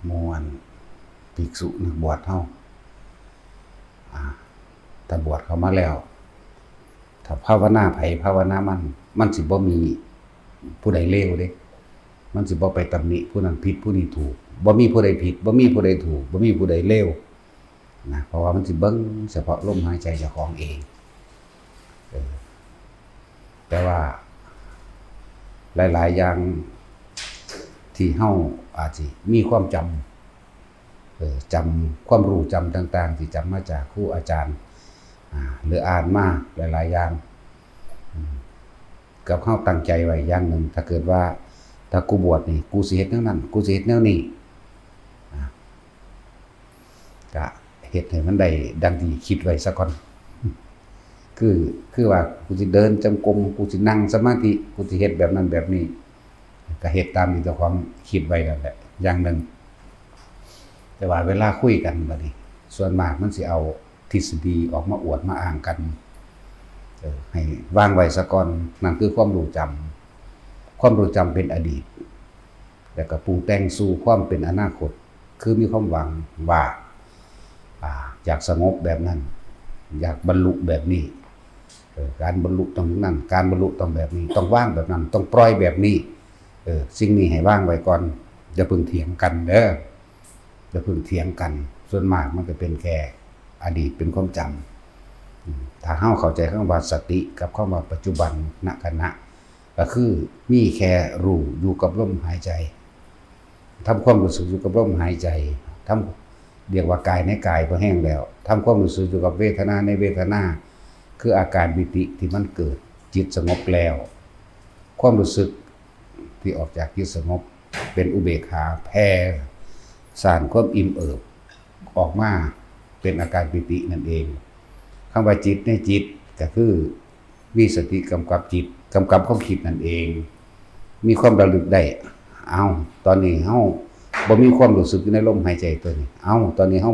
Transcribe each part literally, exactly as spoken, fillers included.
หมู่อันภิกษุนักบวชเฮา อ่า ถ้าบวชเข้ามาแล้ว ถ้าภาวนาไผภาวนามัน มันสิบ่มีผู้ใดเลวเด้ มันสิบ่ไปตำหนิผู้นั้นผิดผู้นี้ถูก บ่มีผู้ใดผิด บ่มีผู้ใดถูก บ่มีผู้ใดเลวนะ เพราะว่ามันสิเบิ่งเฉพาะลมหายใจเจ้าของเอง เออ แต่ว่าหลายๆอย่างที่เฮาอาจสิมีความจำ เออ จำความรู้จำต่างๆ ที่จำมาจากครูอาจารย์ อ่า หรืออ่านมาหลายๆอย่าง อืม กับเฮาตั้งใจไว้อย่างหนึ่ง ถ้าเกิดว่า ถ้ากูบวชนี่ กูสิเฮ็ดแนวนั้น กูสิเฮ็ดแนวนี้ อ่า ก็เฮ็ดให้มันได้ดังที่คิดไว้ซะก่อน คือ คือว่ากูสิเดินจงกรม กูสินั่งสมาธิ กูสิเฮ็ดแบบนั้นแบบนี้ ก็เฮ็ดตามที่เจ้าของคิดไว้นั่นแหละ อย่างหนึ่ง แต่ว่าเวลาคุยกันบัดนี้ ส่วนมากมันสิเอาทฤษฎีออกมาอวดมาอ้างกัน เออ ให้วางไว้ซะก่อน นั่นคือความรู้จำ ความรู้จำเป็นอดีต แล้วก็ปรุงแต่งสู่ความเป็นอนาคต คือมีความหวังว่า อ่า อยากสงบแบบนั้น อยากบรรลุแบบนี้ เออ การบรรลุต้องอย่างนั้น การบรรลุต้องแบบนี้ ต้องวางแบบนั้น ต้องปล่อยแบบนี้ เออ สิ่งนี้ให้วางไว้ก่อน อย่าเพิ่งเถียงกันเด้อ อย่าเพิ่งเถียงกัน ส่วนมากมันก็เป็นแค่อดีต เป็นความจำ อืม ถ้าเฮาเข้าใจคำว่าสติกับคำว่าปัจจุบันณขณะ ก็คือมีแค่รู้อยู่กับลมหายใจ ทำความรู้สึกอยู่กับลมหายใจ ทำ เรียกว่ากายในกายพอแห้งแล้ว ทำความรู้สึกอยู่กับเวทนาในเวทนา คืออาการปีติที่มันเกิด จิตสงบแล้ว ความรู้สึกที่ออกจากจิตสงบ เป็นอุเบกขา แผ่ซ่านความอิ่มเอิบออกมา เป็นอาการปีตินั่นเอง คำว่าจิตในจิตก็คือ มีสติกำกับจิต กำกับความคิดนั่นเอง มีความระลึกได้ เอ้า ตอนนี้เฮาบ่มีความรู้สึกอยู่ในลมหายใจตัวนี้ เอ้า ตอนนี้เฮา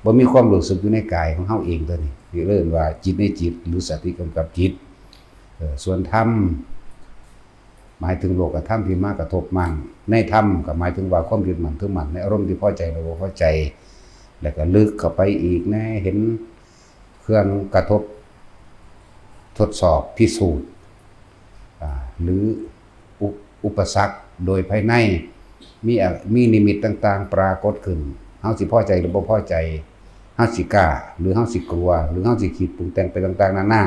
บ่มีความรู้สึกอยู่ในกายของเฮาเองตัวนี้ นี่เรียกว่าจิตในจิต หรือสติกำกับจิต เอ่อ ส่วนธรรม หมายถึงโลกธรรมที่มากระทบมั่ง ในธรรมก็หมายถึงว่าความยึดมั่นถือมั่นในอารมณ์ที่พอใจหรือบ่พอใจ แล้วก็ลึกเข้าไปอีกแน่ เห็นเครื่องกระทบ ทดสอบพิสูจน์ อ่า หรืออุ- อุปสรรคโดยภายใน มีอะ- มีนิมิตต่างๆ ปรากฏขึ้น เฮาสิพอใจหรือบ่พอใจ เฮาสิกล้า หรือเฮาสิกลัว หรือเฮาสิคิดปรุงแต่งไปต่างๆ นานา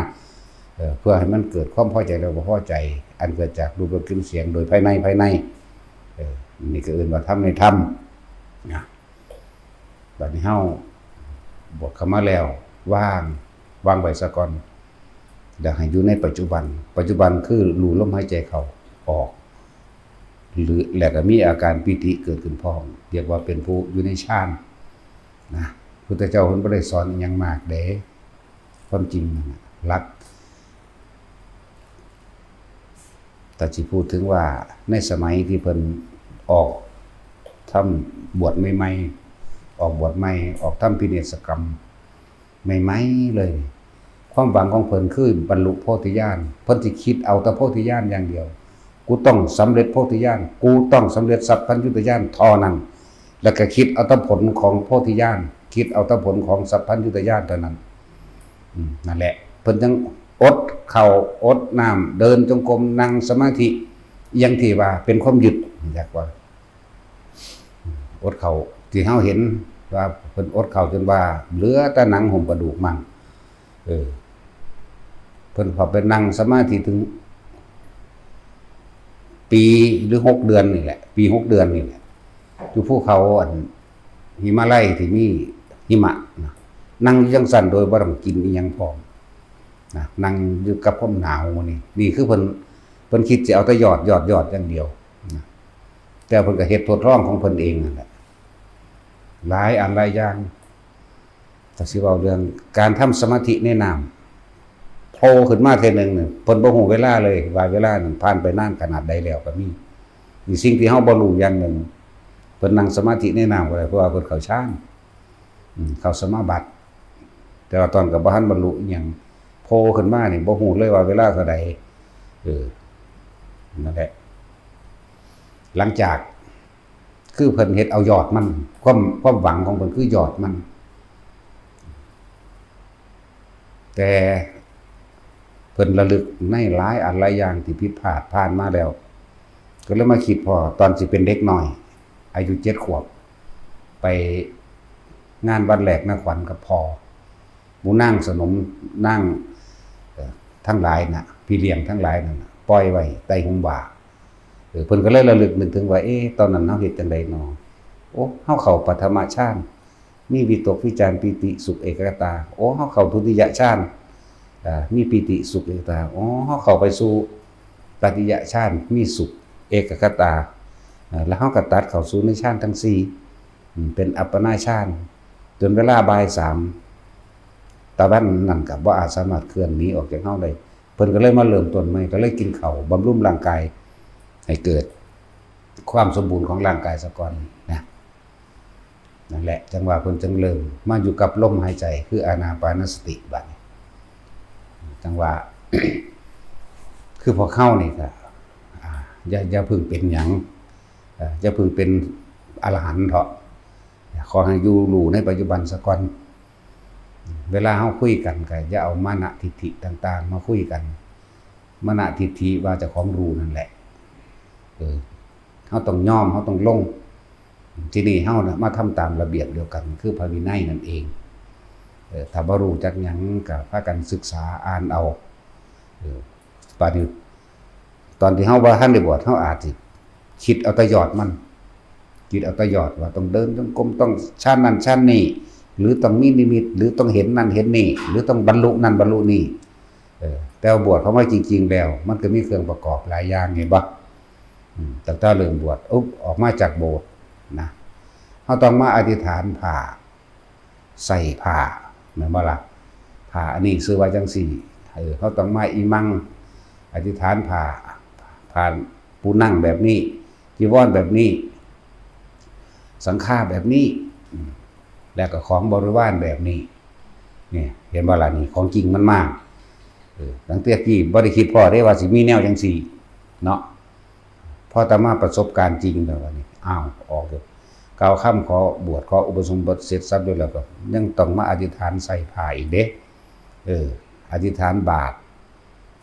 เอ่อ เพื่อให้มันเกิดความพอใจหรือบ่พอใจ อันเกิดจากรูปรสกลิ่นเสียงโดยภายใน ภายใน เอ่อ นี่ก็เอิ้นว่าธรรมในธรรม นะ บัดนี้เฮาบวชเข้ามาแล้ว วาง วางไว้ซะก่อน อยากให้อยู่ในปัจจุบัน ปัจจุบันคือรู้ลมหายใจเข้าออก หรือ แล้วก็มีอาการปีติเกิดขึ้นพร้อม เรียกว่าเป็นผู้อยู่ในฌานนะ พุทธเจ้าเพิ่นบ่ได้สอนอิหยังมากเด้ ความจริงนั่นน่ะ หลัก แต่สิพูดถึงว่าในสมัยที่เพิ่นออกทำบวชใหม่ๆ ออกบวชใหม่ ออกทำพิเนศกรรมใหม่ๆ เลย ความหวังของเพิ่นคือบรรลุโพธิญาณ เพิ่นสิคิดเอาแต่โพธิญาณอย่างเดียว กูต้องสำเร็จโพธิญาณ กูต้องสำเร็จสัพพัญญุตญาณเท่านั้น แล้วก็คิดเอาแต่ผลของโพธิญาณ คิดเอาแต่ผลของสัพพัญญุตญาณเท่านั้น อืม นั่นแหละ เพิ่นจังอดข้าวอดน้ำ เดินจงกรม นั่งสมาธิ อย่างที่ว่าเป็นความยึด อยากว่า อดข้าวที่เฮาเห็นว่าเพิ่นอดข้าวจนว่าเหลือแต่หนังหุ้มกระดูกมั่ง เออ เพิ่นพอไปนั่งสมาธิถึง ปีหรือหกเดือนนี่แหละ ปีหกเดือนนี่แหละ อยู่ภูเขาอันหิมาลัยที่มีหิมะนะ นั่งอยู่จังซั่นโดยบ่ต้องกินอิหยังพร้อมนะ นั่งอยู่กับความหนาวนี่ นี่คือเพิ่น เพิ่นคิดสิเอาแต่ยอด ยอด ยอดอย่างเดียวนะ แต่เพิ่นก็เฮ็ดทดลองของเพิ่นเองนั่นแหละ หลายอันหลายอย่าง ถ้าสิเว้าเรื่องการทำสมาธิในน้ำ โผล่ขึ้นมาเทื่อหนึ่งเนี่ย เพิ่นบ่ฮู้เวลาเลย ว่าเวลานั้นผ่านไปนานขนาดใดแล้วก็มี มีสิ่งที่เฮาบ่รู้อย่างหนึ่ง เพิ่นนั่งสมาธิในน้ำก็ได้ เพราะว่าเพิ่นเข้าฌาน อืม เข้าสมาบัติ แต่ว่าตอนก็บ่ทันบรรลุอิหยัง โผล่ขึ้นมานี่บ่ฮู้เลยว่าเวลาเท่าใด เออ นั่นแหละ หลังจาก คือเพิ่นเฮ็ดเอายอดมัน ความ ความหวังของเพิ่นคือยอดมัน แต่เพิ่นระลึกในหลายอันหลายอย่างที่ผิดพลาดผ่านมาแล้ว ก็เลยมาคิดพ้อตอนสิเป็นเด็กน้อย อายุเจ็ดขวบ ไปงานวันแลกนาขวัญกับพ่อ หมู่นางสนม นาง เอ่อ ทั้งหลายน่ะ พี่เลี้ยงทั้งหลายนั่นน่ะ ปล่อยไว้ใต้ฮุ่มว่า เออ เพิ่นก็เลยระลึกนึกถึงว่า เอ๊ะ ตอนนั้นเฮาเฮ็ดจั่งใดน้อ โอ้ เฮาเข้าปฐมฌาน มีวิตกวิจารปีติสุขเอกคตา โอ้ เฮาเข้าทุติยฌาน อ่า มีปีติสุขเอกคตา อ๋อ เฮาเข้าไปสู่ตติยฌาน มีสุขเอกคตา อ่า แล้วเฮาก็ตัดเข้าสู่ในฌานทั้งสี่ อืม เป็นอัปปนาฌาน จนเวลาบ่ายสาม ตะวันนั่นก็บ่อาจสามารถเคลื่อนหนีออกจากเฮาได้ เพิ่นก็เลยมาเริ่มต้นใหม่ ก็เลยกินข้าวบำรุงร่างกาย ให้เกิดความสมบูรณ์ของร่างกายซะก่อนนะ นั่นแหละ จังว่าเพิ่นจังเริ่มมาอยู่กับลมหายใจ คืออานาปานสติบัดนี้ จังว่า คือพวกเฮานี่ก็ อ่า อย่า อย่าเพิ่งเป็นหยัง เอ่อ อย่าเพิ่งเป็นอรหันต์เถาะ ขอให้อยู่รู้ในปัจจุบันซะก่อน เวลาเฮาคุยกันก็อย่าเอามานะทิฏฐิต่างๆ มาคุยกัน มานะทิฏฐิว่าเจ้าของรู้นั่นแหละ เออ เฮาต้องยอม เฮาต้องลง ทีนี้เฮาน่ะมาทำตามระเบียบเดียวกัน คือพระวินัยนั่นเอง เออ ถ้าบ่รู้จักหยังก็พากันศึกษาอ่านเอา เออ บาดนี้ ตอนที่เฮาบ่ทันได้บวช เฮาอาจสิคิดเอาแต่ยอดมัน คิดเอาแต่ยอดว่าต้องเดินจงกรม ต้องฌานนั่นฌานนี่ หรือต้องมีนิมิต หรือต้องเห็นนั่นเห็นนี่ หรือต้องบรรลุนั่นบรรลุนี่ เออ แต่ว่าบวชเข้ามาจริงๆแล้ว มันก็มีเครื่องประกอบหลายอย่าง เห็นบ่ อืม ตั้งแต่เริ่มบวช อุ๊บ ออกมาจากโบสถ์นะ เฮาต้องมาอธิษฐานผ้า ใส่ผ้า แม่นบ่ล่ะ ผ้าอันนี้ชื่อว่าจั่งซี้ เออ เฮาต้องมาอิมัง อธิษฐานผ้า ผ้าปูนังแบบนี้ จีวรแบบนี้ สังฆาแบบนี้ อืม แล้วก็ของบริวารแบบนี้ นี่ เห็นบ่ล่ะ นี่ของจริงมันมา เออ ตั้งแต่กี้บ่ได้คิดพ้อเด้ว่าสิมีแนวจั่งซี้ เนาะ พอแต่มาประสบการณ์จริงแล้วบัดนี้ อ้าว ออกเลย กล่าวคำขอบวช ขออุปสมบทเสร็จสับด้วยแล้วก็ยังต้องมาอธิษฐานใส่ผ้าอีกเด้ เออ อธิษฐานบาตร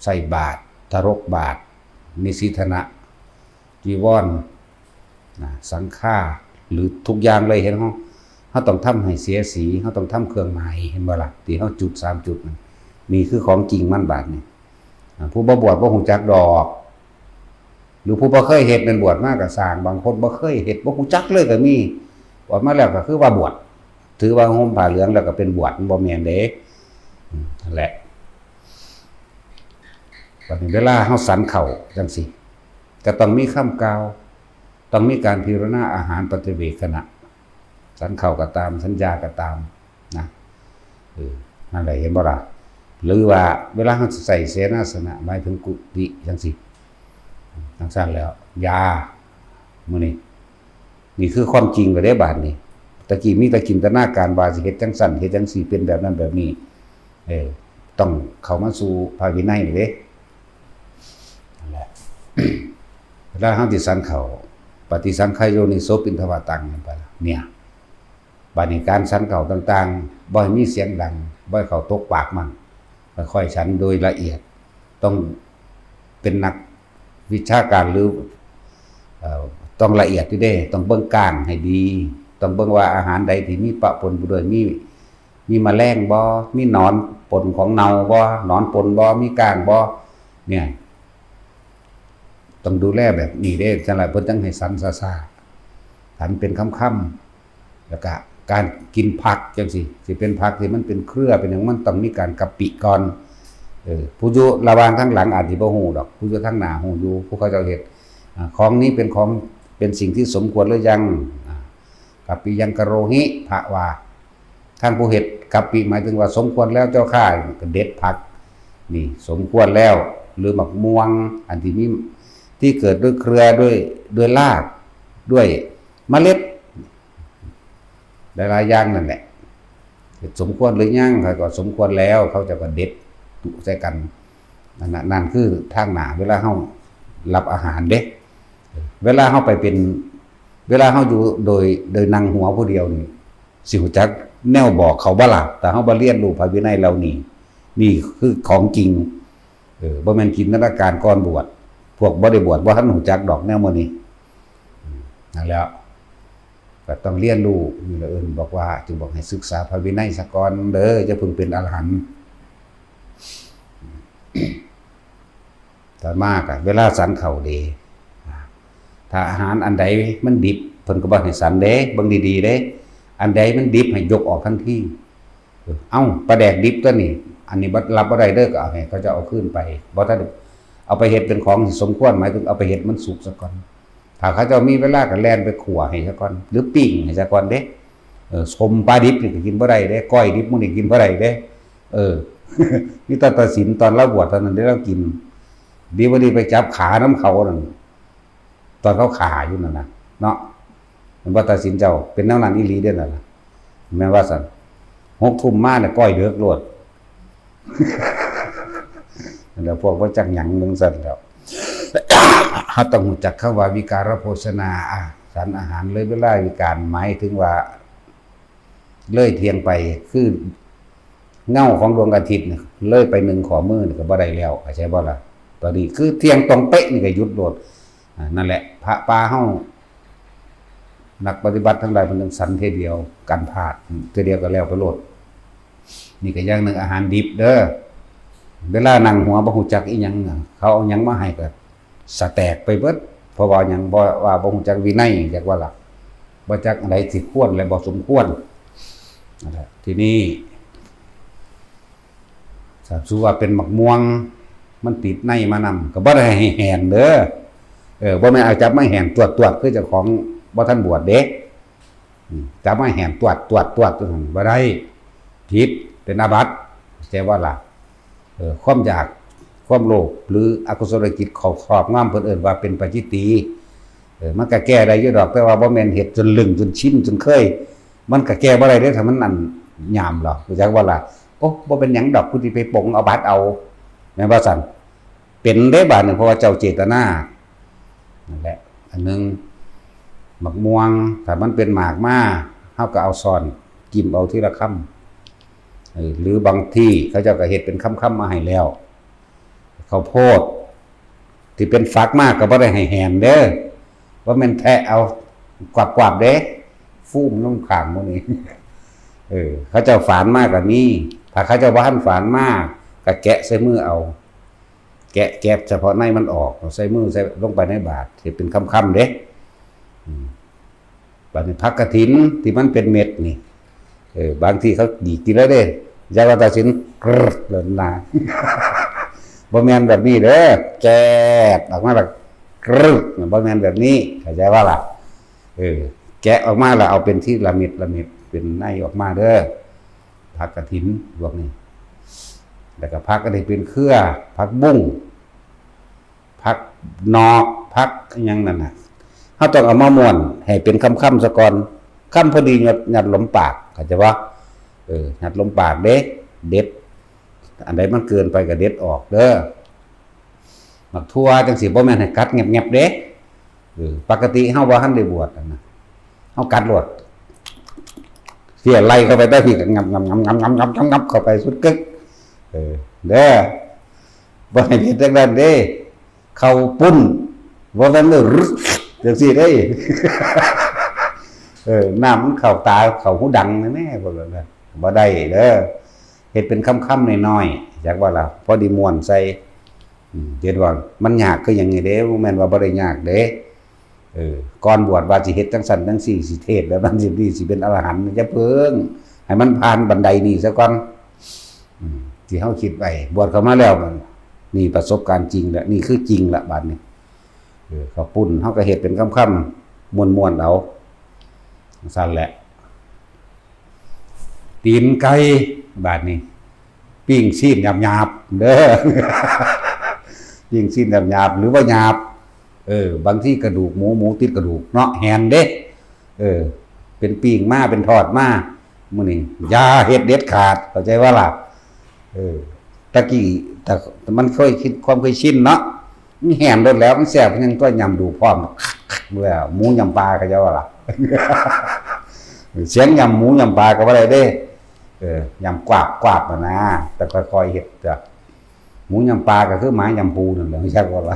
ใส่บาตร ทรกบาตร นิสิทธนะ จีวร นะ สังฆา หรือทุกอย่างเลย เห็นเฮา เฮาต้องทำให้เสียสี เฮาต้องทำเครื่องหมาย เห็นบ่ล่ะ ที่เฮาจุดสามจุดนั่น นี่คือของจริงมันบาดนี้ อ่า ผู้บ่บวชบ่ฮู้จักดอก หรือผู้บ่เคยเฮ็ดแม่นบวชมาก็ซ่าง บางคนบ่เคยเฮ็ด บ่ฮู้จักเลยก็มี บวชมาแล้วก็คือว่าบวช ถือว่าห่มผ้าเหลืองแล้วก็เป็นบวช มันบ่แม่นเด้ อืม นั่นแหละ บัดนี้เวลาเฮาฉันข้าวจั่งซี้ ก็ต้องมีคำกล่าว ต้องมีการพิจารณาอาหารปฏิเวกขณะ ฉันข้าวก็ตาม ฉันยาก็ตามนะ เออ นั่นแหละ เห็นบ่ล่ะ หรือว่าเวลาเฮาสิใส่เสนาสนะ หมายถึงกุฏิจั่งซี้ จั่งซั้นแล้ว ยา มื้อนี้ นี่คือความจริงแล้วเด้บาดนี้ ตะกี้มีแต่จินตนาการว่าสิเฮ็ดจั่งซั้น เฮ็ดจั่งซี้ เป็นแบบนั้นแบบนี้ เออ ต้องเข้ามาสู่พระวินัยเด้ นั่นแหละ เวลาเฮาสิฉันข้าว ปฏิสังขายโยนิโสปิณฑวาตัง เนี่ย บาดนี้การฉันข้าวต่างๆ บ่ให้มีเสียงดัง บ่ให้ข้าวตกปากมัน ค่อยๆฉันโดยละเอียด ต้องเป็นนักวิชาการหรือ เอ่อ ต้องละเอียดอยู่เด้ ต้องเบิ่งก้างให้ดี ต้องเบิ่งว่าอาหารใดที่มีปะปนไปด้วย มี มีแมลงบ่ มีหนอนปนของเน่าบ่ หนอนปนบ่ มีก้างบ่ เนี่ย ต้องดูแลแบบนี้เด้ จั่งใดเพิ่นจั่งให้ฉันซ่าๆ ฉันเป็นคำๆ แล้วก็การกินผักจั่งซี้ สิเป็นผักที่มันเป็นเครือเป็นหยัง มันต้องมีการกะปิก่อน เออ ผู้อยู่ระหว่างทางหลังอาจสิบ่ฮู้ดอก ผู้อยู่ทางหน้าฮู้อยู่ ผู้เขาเจ้าเฮ็ด อ่า ของนี้เป็นของ เป็นสิ่งที่สมควรหรือยัง อ่า กัปปิยังกะโรหิ พระว่า ทางผู้เฮ็ดกัปปิหมายถึงว่าสมควรแล้วเจ้าข้า ก็เด็ดผัก นี่สมควรแล้ว หรือหมากม่วง อันที่มี ที่เกิดด้วยเครือ ด้วย ด้วยราก ด้วยเมล็ด หลายๆอย่างนั่นแหละ สมควรหรือยัง เขาก็สมควรแล้ว เขาเจ้าก็เด็ดใส่กัน นั่นน่ะ นั่นคือทางหน้า เวลาเฮารับอาหารเด้ เวลาเฮาไปเป็น เวลาเฮาอยู่โดย โดยนั่งหัวผู้เดียวนี่ สิฮู้จักแนวบอกเขาบ่ล่ะ ถ้าเฮาบ่เรียนรู้พระวินัยเหล่านี้ นี่คือของจริง เออ บ่แม่นจินตนาการก่อนบวช พวกบ่ได้บวชบ่ทันฮู้จักดอกแนวหมู่นี้ อืม นั่นแหละ ก็ต้องเรียนรู้ นี่แหละเอิ้นบอกว่า จึงบอกให้ศึกษาพระวินัยซะก่อนเด้อ อย่าเพิ่งเป็นอรหันต์ ต่อมาก็เวลาฉันข้าวเด้ ถ้าอาหารอันใดมันดิบ เพิ่นก็บ่ให้ฉันเด้ เบิ่งดีๆเด้ อันใดมันดิบให้ยกออกทันที เอ้า ปลาแดกดิบตัวนี้ อันนี้บ่ รับบ่ได้เด้อ ก็เอาให้เขาเจ้าเอาคืนไป บ่ทัน เอาไปเฮ็ดเป็นของที่สมควร หมายถึงเอาไปเฮ็ดมันสุกซะก่อน ถ้าเขาเจ้ามีเวลาก็แล่นไปคั่วให้ซะก่อน หรือปิ้งให้ซะก่อนเด้ เออ ส้มปลาดิบนี่ก็กินบ่ได้เด้ ก้อยดิบมื้อนี้กินบ่ได้เด้ เออ มีแต่ตาสินตอนลาบวชเท่านั้นเด้ลากิน ดีบ่ดีไปจับขานำเขานั่น ตอนเขาฆ่าอยู่นั่นน่ะ เนาะ แม่นบ่ ตาสินเจ้า เป็นแนวนั้นอีหลีเด้อนั่นน่ะ แม่นว่าซั่น หกทุ่มมาเนี่ยก้อยเดิกโลด แล้วพวกบ่จักหยังจั่งซั่นแหล้ว เฮาต้องรู้จักคำว่าวิการโภชนา อา ฉันอาหารเลยเวลาวิการ หมายถึงว่า เลยเที่ยงไป คือเงาของดวงอาทิตย์นี่เลยไปหนึ่งข้อมือนี่ก็บ่ได้แล้ว เข้าใจบ่ล่ะ ตอนนี้คือเที่ยงตรงเป๊ะนี่ก็หยุดโลด อ่า นั่นแหละ พระป่าเฮา นักปฏิบัติทั้งหลายเพิ่นจั่งสันเทื่อเดียว กันพลาดเทื่อเดียวก็แล้วไปโลด นี่ก็อย่างหนึ่ง อาหารดิบเด้อ เวลานั่งหัวบ่ฮู้จักอีหยังน่ะ เขาเอาหยังมาให้ก็สะแตกไปเบิด เพราะว่าหยัง บ่ ว่าบ่ฮู้จักวินัย จักว่าล่ะ บ่จักอันใดสิควรและบ่สมควร นั่นแหละ ทีนี้ ถ้าสมมุติว่าเป็นหมากม่วง มันติดในมานำ ก็บ่ได้ให้แหนเด้อ เออ บ่แม่นเอาจับมาแหนตรวจๆ คือเจ้าของบ่ทันบวชเด้ อืม จับมาแหนตรวจๆ จั่งซั้นบ่ได้ ผิด เป็นอาบัติ เข้าใจบ่ล่ะ เออ ความอยาก ความโลภ หรืออกุศลจิตเขาครอบงำ เพิ่นเอิ้นว่าเป็นปาจิตตีย์ เออ มันก็แก้ได้อยู่ดอก แต่ว่าบ่แม่นเฮ็ดจนลึง จนชิน จนเคย มันก็แก้บ่ได้เด้ ถ้ามันอันยามหรอก รู้จักบ่ล่ะ โอ้ บ่เป็นหยังดอก ผู้ที่ไปปลงเอาบัตรเอา แม่นบ่ซั่น เป็นเด้บาดนี้ เพราะว่าเจ้าเจตนา นั่นแหละ อันหนึ่ง หมากม่วง ถ้ามันเป็นหมากมา เฮาก็เอาซ้อน จิ้มเอาทีละคำ เออ หรือบางที่เขาเจ้าก็เฮ็ดเป็นคำๆ มาให้แล้ว ข้าวโพด ที่เป็นฝักมาก็บ่ได้ให้แหนเด้อ บ่แม่นแทะเอา กวาดๆ เด้ ฟูมลงข้างหมู่นี้ เออ เขาเจ้าฝานมาก็มี ถ้าเขาเจ้าบ่ทันฝานมา ก็แกะใส่มือเอา แกะ แกะเฉพาะในมันออก เอาใส่มือ ใส่ลงไปในบาตร เฮ็ดเป็นคำๆ เด้ อืม บาดนี้ผักกฐินที่มันเป็นเม็ดนี่ เออ บางทีเขาดีดกินแล้วเด้ ยายว่าตาสิน กรึ๊ดเลยนะ บ่แม่นแบบนี้เด้อ แกะออกมาแบบ กรึ๊ด บ่แม่นแบบนี้ เข้าใจว่าล่ะ เออ แกะออกมาแล้วเอาเป็นทีละเม็ดละเม็ด เป็นในออกมาเด้อ ผักกฐินพวกนี้ แล้วก็ผักอันนี้เป็นเครือ ผักบุ้ง ผักหนอก ผักอิหยังนั่นน่ะ เฮาต้องเอามาม้วนให้เป็นคำๆ ซะก่อน คำพอดียัด ยัดลมปาก เข้าใจบ่ เออ ยัดลมปากเด้ เด็ด อันใดมันเกินไปก็เด็ดออกเด้อ หมากถั่วจั่งซี้ บ่แม่นให้กัดแงบๆ เด้ เออ ปกติเฮาบ่ทันได้บวชนั่นน่ะ เฮากัดโลด เสียไล่เข้าไปได้พี่ก็งับงับงับงับงับงับงับเข้าไปสุดกึก เออ เด้อ บ่ให้เฮ็ดจั่งนั้นเด้ เข้าปุ้น บ่แม่นเด้อ จั่งซี้เด้ เออ น้ำมันเข้าตา เข้าหูดังแน่ๆ พวกนั้นน่ะ บ่ได้เด้อ เฮ็ดเป็นคำๆ น้อยๆ จักว่าล่ะ พอดีม่วนใส่ อืม เฮ็ดว่ามันยากคือหยังนี่เด้ บ่แม่นว่าบ่ได้ยากเด้ เออ ก่อนบวชว่าสิเฮ็ดจั่งซั้นจั่งซี้ สิเทศน์แบบนั้นสิ สิเป็นอรหันต์ อย่าเพิ่ง ให้มันผ่านบันไดนี้ซะก่อน อืม ที่เฮาคิดไว้ บวชเข้ามาแล้วมัน นี่ประสบการณ์จริงแล้ว นี่คือจริงละบาดนี้ เออ ข้าวปุ้นเฮาก็เฮ็ดเป็นคำๆ ม่วนๆ เอา จั่งซั้นแหละ ตีนไก่ บาดนี้ ปิ้งชิ้นหยาบๆ เด้อ ปิ้งชิ้นหยาบๆ หรือว่าหยาบ เออ บางทีกระดูกหมู หมูติดกระดูกเนาะ แหนเด้ เออ เป็นปิ้งมา เป็นทอดมา มื้อนี้อย่าเฮ็ดเด็ดขาด เข้าใจบ่ล่ะ เออ ตะกี้ แต่มันเคยคิด ความเคยชินเนาะ มันแหมโลดแล้ว มันแซ่บ มันยังตัวยำดูพร้อม เมื่อหมูยำปลาเขาเจ้าว่าล่ะ เสียงยำหมูยำปลาก็บ่ได้เด้ เออ ยำกวาบกวาบน่ะนะ แต่ค่อยๆเฮ็ดจ้ะ หมูยำปลาก็คือหมายำปูนั่นแหละ ไม่ใช่ว่าล่ะ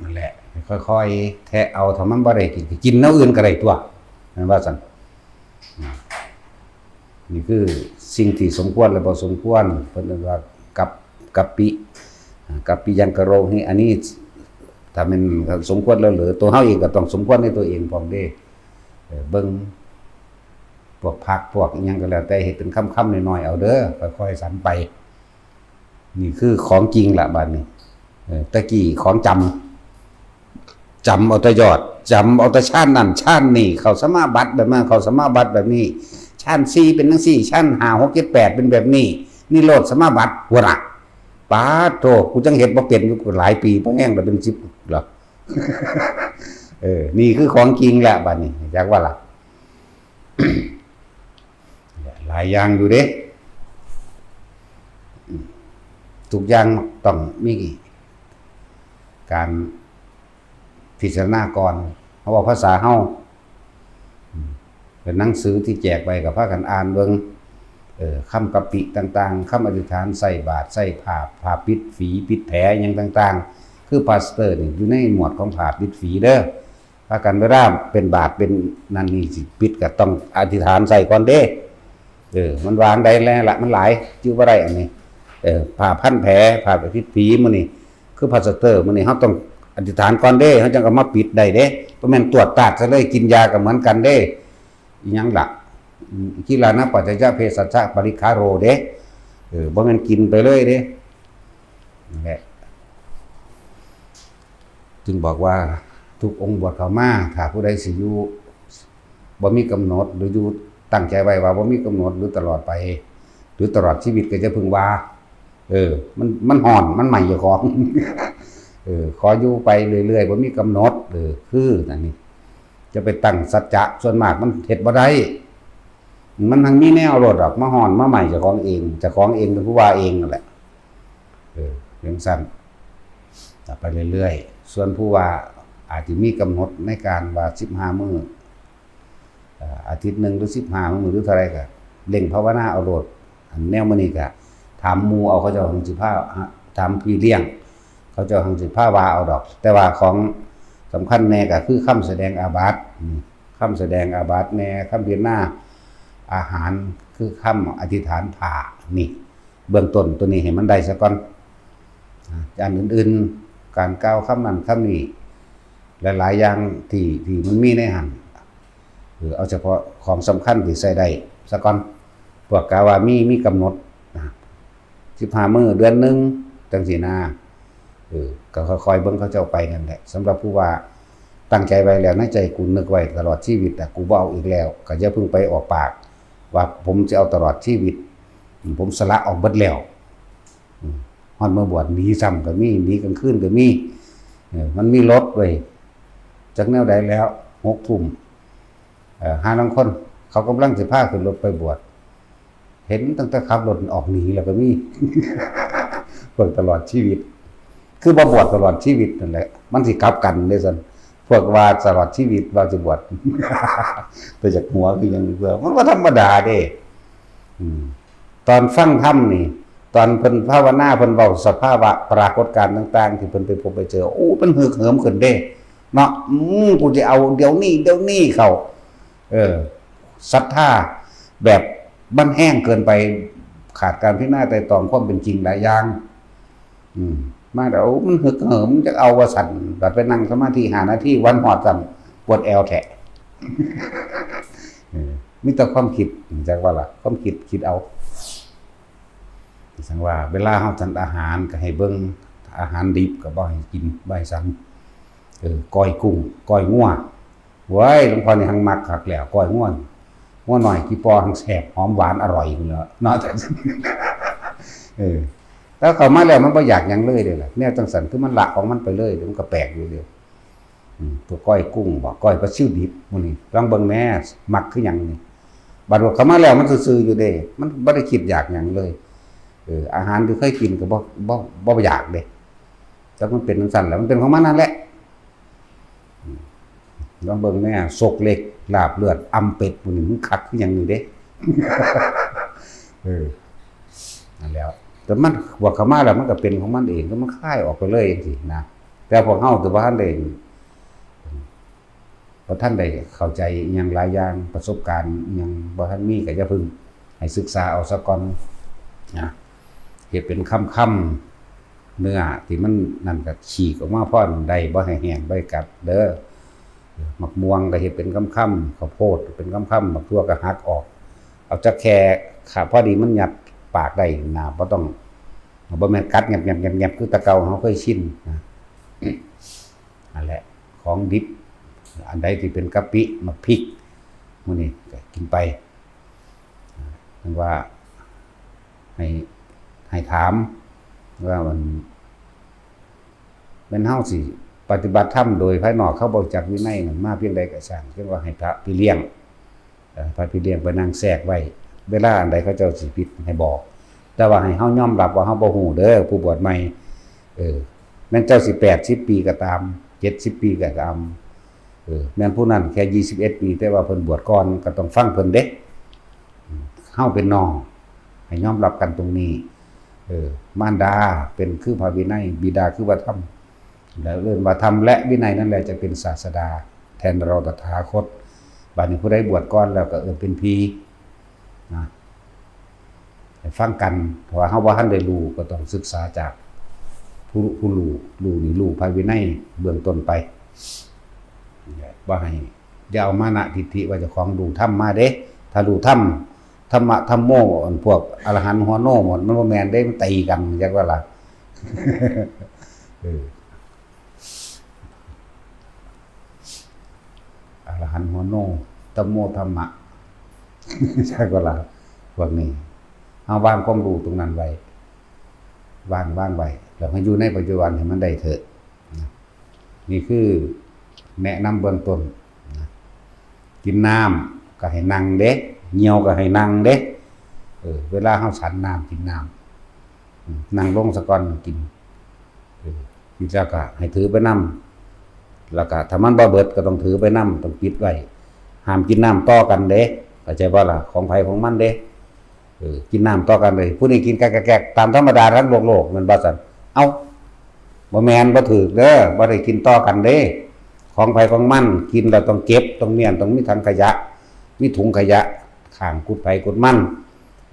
นั่นแหละ ค่อยๆแทะเอา ถ้ามันบ่ได้กิน ก็กินแนวอื่นก็ได้ตัว นั่นว่าซั่น นี่คือสิ่งที่สมควรและบ่สมควร เพิ่นเรียกว่ากับ กัปปิ อ่า กัปปิยังกะโรหิ อันนี้ ถ้าแม่นสมควรแล้วเหรอ ตัวเฮาเองก็ต้องสมควรในตัวเองพร้อมเด้ เออ เบิ่ง พวกผักพวกอิหยังก็แล้วแต่ เฮ็ดเป็นคำๆน้อยๆเอาเด้อ ค่อยๆสันไป นี่คือของจริงละบัดนี้ เออ แต่กี้ของจำ จำเอาแต่ยอด จำเอาแต่ฌานนั่นฌานนี่ เข้าสมาบัติแบบนั้น เข้าสมาบัติแบบนี้ ฌานสี่เป็นจั่งซี้ ฌานห้า หก เจ็ด แปด เป็นแบบนี้ นิโรธสมาบัติ หัวหน้า ปาดโธ่ กูจั่งเฮ็ดบ่เป็นอยู่หลายปี บ่แฮงแล้วเป็นสิบแล้ว เออ นี่คือของจริงละบัดนี้ จักว่าล่ะ หลายอย่างอยู่เด้ ทุกอย่างต้องมีการพิจารณาก่อน เพราะว่าภาษาเฮา เป็นหนังสือที่แจกไป ก็พากันอ่านเบิ่ง เอ่อ คำกัปปิต่างๆ คำอธิษฐานใส่บาตร ใส่ผ้า ผ้าปิดฝี ปิดแผล หยังต่างๆ คือพลาสเตอร์นี่อยู่ในหมวดของผ้าปิดฝีเด้อ พากันเวลาเป็นบาตรเป็นนั่นนี่สิปิดก็ต้องอธิษฐานใส่ก่อนเด้ เออ มันวางได้แล้วละ มันหลาย จื้อบ่ได้อันนี้ เออ ผ้าพันแผล ผ้าปิดฝีมื้อนี้ คือพลาสเตอร์มื้อนี้ เฮาต้องอธิษฐานก่อนเด้ เฮาจั่งเอามาปิดได้เด้ บ่แม่นตรวจตาดซะเลย กินยาก็เหมือนกันเด้ อิหยังล่ะ อืม กิรานะปัจจยเภสัชชะปริคาโรเด้ เออ บ่แม่นกินไปเลยเด้ นั่นแหละ จึงบอกว่าทุกองค์บวชเข้ามา ถ้าผู้ใดสิอยู่ บ่มีกำหนด หรืออยู่ตั้งใจไว้ว่าบ่มีกำหนด หรือตลอดไป หรือตลอดชีวิตก็จะพึงว่า เออ มัน มันฮ้อน มันไหม้เจ้าของ เออ ขออยู่ไปเรื่อยๆ บ่มีกำหนด เออ คือนั่นนี่ จะไปตั้งสัจจะ ส่วนมากมันเฮ็ดบ่ได้ มันทั้งมีแนวโลดดอก มาฮ้อน มาไหม้เจ้าของเอง เจ้าของเองเป็นผู้ว่าเองนั่นแหละ เออ จั่งซั่น ต่อไปเรื่อยๆ ส่วนผู้ว่าอาจจะมีกำหนดในการว่าสิบห้ามื้อ เอ่อ อาทิตย์หนึ่งหรือสิบห้ามื้อหรือเท่าใดก็เร่งภาวนาเอาโลด อันแนวมื้อนี้ก็ถามหมู่เอา เขาเจ้าหังสิพา ถามพี่เลี้ยง เขาเจ้าหังสิพาว่าเอาดอก แต่ว่าของสำคัญแน่ก็คือคำแสดงอาบัติ อืม คำแสดงอาบัติแน่ คำพิจารณาอาหาร คือคำอธิษฐานผ้า นี่ เบื้องต้นตัวนี้ให้มันได้ซะก่อน อ่า อันอื่นๆ การกล่าวคำนั้นคำนี้ หลายๆอย่างที่ ที่มันมีในหั้น เออ เอาเฉพาะของสำคัญที่ใช้ได้ซะก่อน พวกกะว่ามี มีกำหนด นะ สิบห้ามื้อ เดือนหนึ่ง จั่งซี้นะ เออ ก็ค่อยๆเบิ่งเขาเจ้าไปนั่นแหละ สำหรับผู้ว่าตั้งใจไว้แล้ว ในใจกูนึกไว้ตลอดชีวิตอะ กูบ่เอาอีกแล้ว ก็อย่าเพิ่งไปออกปากว่าผมจะเอาตลอดชีวิต ผมสละออกเบิดแล้ว อืม ฮอดมาบวชหนีซ้ำก็มี หนีกลางคืนก็มี เออ มันมีรถเว้ย จักแนวใดแล้ว หกทุ่ม เอ่อ ห่าลางคนเขากำลังสิพาขึ้นรถไปบวช เห็นตั้งแต่ขับรถออกหนีแล้วก็มี เพิ่นตลอดชีวิต คือบ่บวชตลอดชีวิตนั่นแหละ มันสิกลับกันเด้ซั่น พวกว่าตลอดชีวิตว่าสิบวช แต่จากหัวคือหยังเพื่อ มันบ่ธรรมดาเด้ อืม ตอนฟังธรรมนี่ ตอนเพิ่นภาวนา เพิ่นเว้าสภาวะปรากฏการณ์ต่างๆ ที่เพิ่นไปพบไปเจอ โอ้ มันฮึกเหิมขึ้นเด้ เนาะ อืม กูจะเอาเดี๋ยวนี้ เดี๋ยวนี้เข้า เออ ศรัทธาแบบมันแฮงเกินไป ขาดการพิจารณาไตร่ตรองความเป็นจริงหลายอย่าง อืม มาแล้วมันฮึกเหิม จะเอาว่าซั่น บัดไปนั่งสมาธิห้านาที วันฮอดซ้ำ ปวดแอวแท้ เออ มีแต่ความคิด จักว่าล่ะ ความคิด คิดเอา จั่งว่า เวลาเฮาฉันอาหารก็ให้เบิ่ง อาหารดิบก็บ่ให้กิน บ่ให้ฉัน เออ ก้อยกุ้ง ก้อยงัว เว้ย หลวงพ่อนี่หังมักคักแล้ว ก้อยงัว งัวน้อยกี่ปอหังแซ่บ หอมหวานอร่อยอยู่แล้วเนาะ เออ แล้วเข้ามาแล้วมันบ่อยากหยังเลยเด้ล่ะ แนวจั่งซั่นคือมันละของมันไปเลย มันก็แปลกอยู่เด้ อืม พวกก้อยกุ้งบ่ ก้อยปลาซิวดิบหมู่นี้ ลองเบิ่งแหน่ มักคือหยังนี่ บัดว่าเข้ามาแล้วมันซื่อๆอยู่เด้ มันบ่ได้คิดอยากหยังเลย เออ อาหารที่เคยกินก็บ่บ่บ่อยากเด้ แต่มันเป็นจังซั่นแหละ มันเป็นของมันนั่นแหละ อืม ลองเบิ่งแหน่ ซกเล็ก ลาบเลือด อำเป็ด หมู่นี้ มันคักคือหยังนี่เด้ เออ นั่นแหล้ว แต่มันบวกเข้ามาแล้ว มันก็เป็นของมันเอง ก็มันคายออกไปเลยจังซี้นะ แต่พวกเฮาถือว่าทันได้ บ่ทันได้เข้าใจอิหยังหลายอย่าง ประสบการณ์อิหยังบ่ทันมี ก็อย่าพึ่ง ให้ศึกษาเอาซะก่อนนะ เฮ็ดเป็นคำๆ เนื้อที่มันนั่นก็ฉีกออกมาพอได้ บ่ให้แห้ง บ่ให้กัดเด้อ หมากม่วงก็เฮ็ดเป็นคำๆ ข้าวโพดเป็นคำๆ หมากถั่วก็หักออก เอาจักแค่ ค่ะ พอดีมันยัดปากได้นะ บ่ต้อง บ่แม่นกัดแงบๆๆๆ คือแต่เก่าเฮาเคยชินนะ นั่นแหละ ของดิบ อันใดที่เป็นกะปิ หมากพริก หมู่นี้ก็กินไป เพิ่นว่า ให้ ให้ถามว่ามัน แม่นเฮาสิปฏิบัติธรรมโดยภายนอก เขาบ่จักวินัยนั่นมาเพียงใดก็ช่าง เพียงว่าให้พระพี่เลี้ยง เอ่อ พระพี่เลี้ยงไปนั่งแทรกไว้ เวลาอันใดเขาเจ้าสิผิดให้บอก แต่ว่าให้เฮายอมรับว่าเฮาบ่ฮู้เด้อ ผู้บวชใหม่ เออ แม่นเจ้าสิแปดสิบปีก็ตาม เจ็ดสิบปีก็ตาม เออ แม่นผู้นั้นแค่ยี่สิบเอ็ดปี แต่ว่าเพิ่นบวชก่อน ก็ต้องฟังเพิ่นเด้ เฮาเป็นน้อง ให้ยอมรับกันตรงนี้ เออ มารดาเป็นคือพระวินัย บิดาคือพระธรรม แล้วเอิ้นว่าธรรมและวินัยนั่นแหละจะเป็นศาสดา แทนเราตถาคต บัดนี้ผู้ใดบวชก่อนแล้วก็เอิ้นเป็นพี่นะ ให้ฟังกัน เพราะว่าเฮาบ่ทันได้รู้ ก็ต้องศึกษาจากผู้ ผู้รู้ รู้นี่รู้พระวินัยเบื้องต้นไป บ่ให้ อย่าเอามานะทิฏฐิว่าเจ้าของรู้ธรรมมาเด้ ถ้ารู้ธรรม ธรรมะ ธัมโม อันพวกอรหันต์หัวโนหมด มันบ่แม่นเด้ มันตีกัน จักว่าล่ะ เออ อรหันต์หัวโน ธัมโม ธัมมะ จักว่าล่ะ พวกนี้ เฮาวางความรู้ตรงนั้นไว้ วาง วางไว้ แล้วให้อยู่ในปัจจุบันให้มันได้เถอะ นี่คือแนะนำเบื้องต้นนะ กินน้ำก็ให้นั่งเด้ เหี่ยวก็ให้นั่งเด้ เออ เวลาเฮาฉันน้ำกินน้ำ อืม นั่งลงซะก่อนกิน เออ กินแล้วก็ให้ถือไปนำ แล้วก็ถ้ามันบ่เบิดก็ต้องถือไปนำ ต้องปิดไว้ ห้ามกินน้ำต่อกันเด้ เข้าใจบ่ล่ะ ของไผของมันเด้ เออ กินน้ำต่อกันเลย ผู้นี้กินแกกๆๆ ตามธรรมดาทั้งโลกๆ แม่นบ่ซั่น เอ้า บ่แม่น บ่ถูกเด้อ บ่ได้กินต่อกันเด้ ของไผของมัน กินแล้วต้องเก็บ ต้องเมี้ยน ต้องมีถังขยะ มีถุงขยะ ข้างกุดไผกุดมัน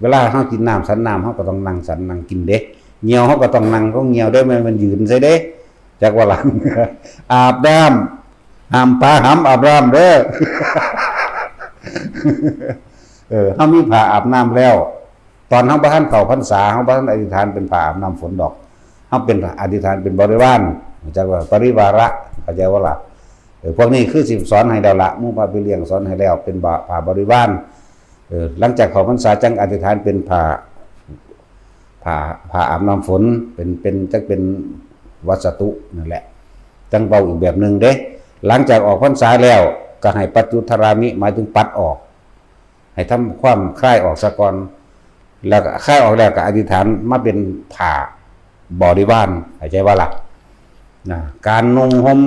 เวลาเฮากินน้ำฉันน้ำ เฮาก็ต้องนั่งฉันนั่งกินเด้ เหี่ยวเฮาก็ต้องนั่ง ต้องเหี่ยวเด้ แม่นมันยืนใส่เด้ จักว่าหลัง อาบน้ำ ห้ามปาหำอาบน้ำเด้อ เออ เฮามีผ้าอาบน้ำแล้ว ตอนเฮาบ่ทันเข้าพรรษา เฮาบ่ทันอธิษฐานเป็นผ้าอาบน้ำฝนดอก เฮาเป็นอธิษฐานเป็นบริวาร จักว่าปริวาระ เข้าใจบ่ล่ะ เออ พวกนี้คือสิสอนให้แล้วล่ะ หมู่พระพี่เลี้ยงสอนให้แล้ว เป็นบา ผ้าบริวาร เออ หลังจากเข้าพรรษาจั่งอธิษฐานเป็นผ้า ผ้า ผ้าอาบน้ำฝน เป็น เป็น จักเป็นวัสตุนั่นแหละ จั่งเว้าอีกแบบหนึ่งเด้ หลังจากออกพรรษาแล้ว ก็ให้ปัจจุทารามิ หมายถึงปัดออก ให้ทำความคลายออกซะก่อน แล้วก็คลายออกแล้วก็อธิษฐานมาเป็นผ้าบริวาร เข้าใจบ่ล่ะ นะ การนุ่งห่ม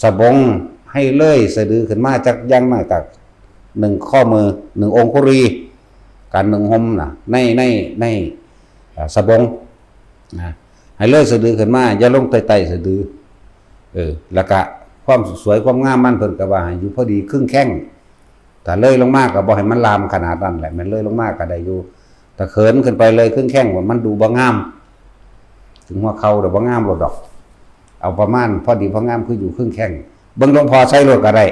สบงให้เลยสะดือขึ้นมาจักอย่างน้อยก็หนึ่งข้อมือ หนึ่งองคุลี การนุ่งห่มน่ะ ใน ใน ใน เอ่อ สบง นะ ให้เลยสะดือขึ้นมา อย่าลงใต้ๆสะดือ เออ แล้วก็ความสวยความงามมัน เพิ่นก็ว่าให้อยู่พอดีครึ่งแข้ง ถ้าเลยลงมาก็บ่ให้มันลามขนาดนั้นแหละ แม่นเลยลงมาก็ได้อยู่ ถ้าเขินขึ้นไปเลยครึ่งแข้ง มันดูบ่งาม ถึงหัวเข่าเดี๋ยวบ่งามโลดดอก เอาประมาณพอดีพองาม คืออยู่ครึ่งแข้ง เบิ่งหลวงพ่อใส่โลดก็ได้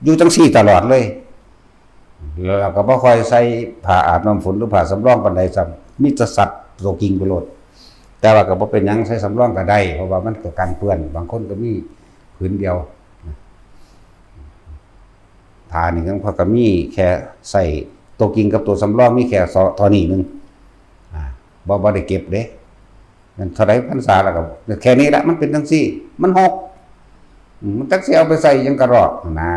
อยู่จั่งซี้ตลอดเลย แล้วก็บ่ค่อยใส่ผ้าอาบน้ำฝนหรือผ้าสำรองปานใดซ้ำ มีแต่ซัดโตวกิ่งไปโลด แต่ว่าก็บ่เป็นหยัง ใส่สำรองก็ได้ เพราะว่ามันก็กันเปื้อน บางคนก็มีผืนเดียว ผ้านี่ของข้อยก็มีแค่ใส่โตวกิ่งกับโตวสำรอง มีแค่ซอ เท่านี้หนึ่ง อ่า บ่ บ่ได้เก็บเด้ มันเท่าใดพรรษาแล้วก็แค่นี้ละ มันเป็นจั่งซี้ มันหก อืม มันจักสิเอาไปใส่หยังกะรอกนะ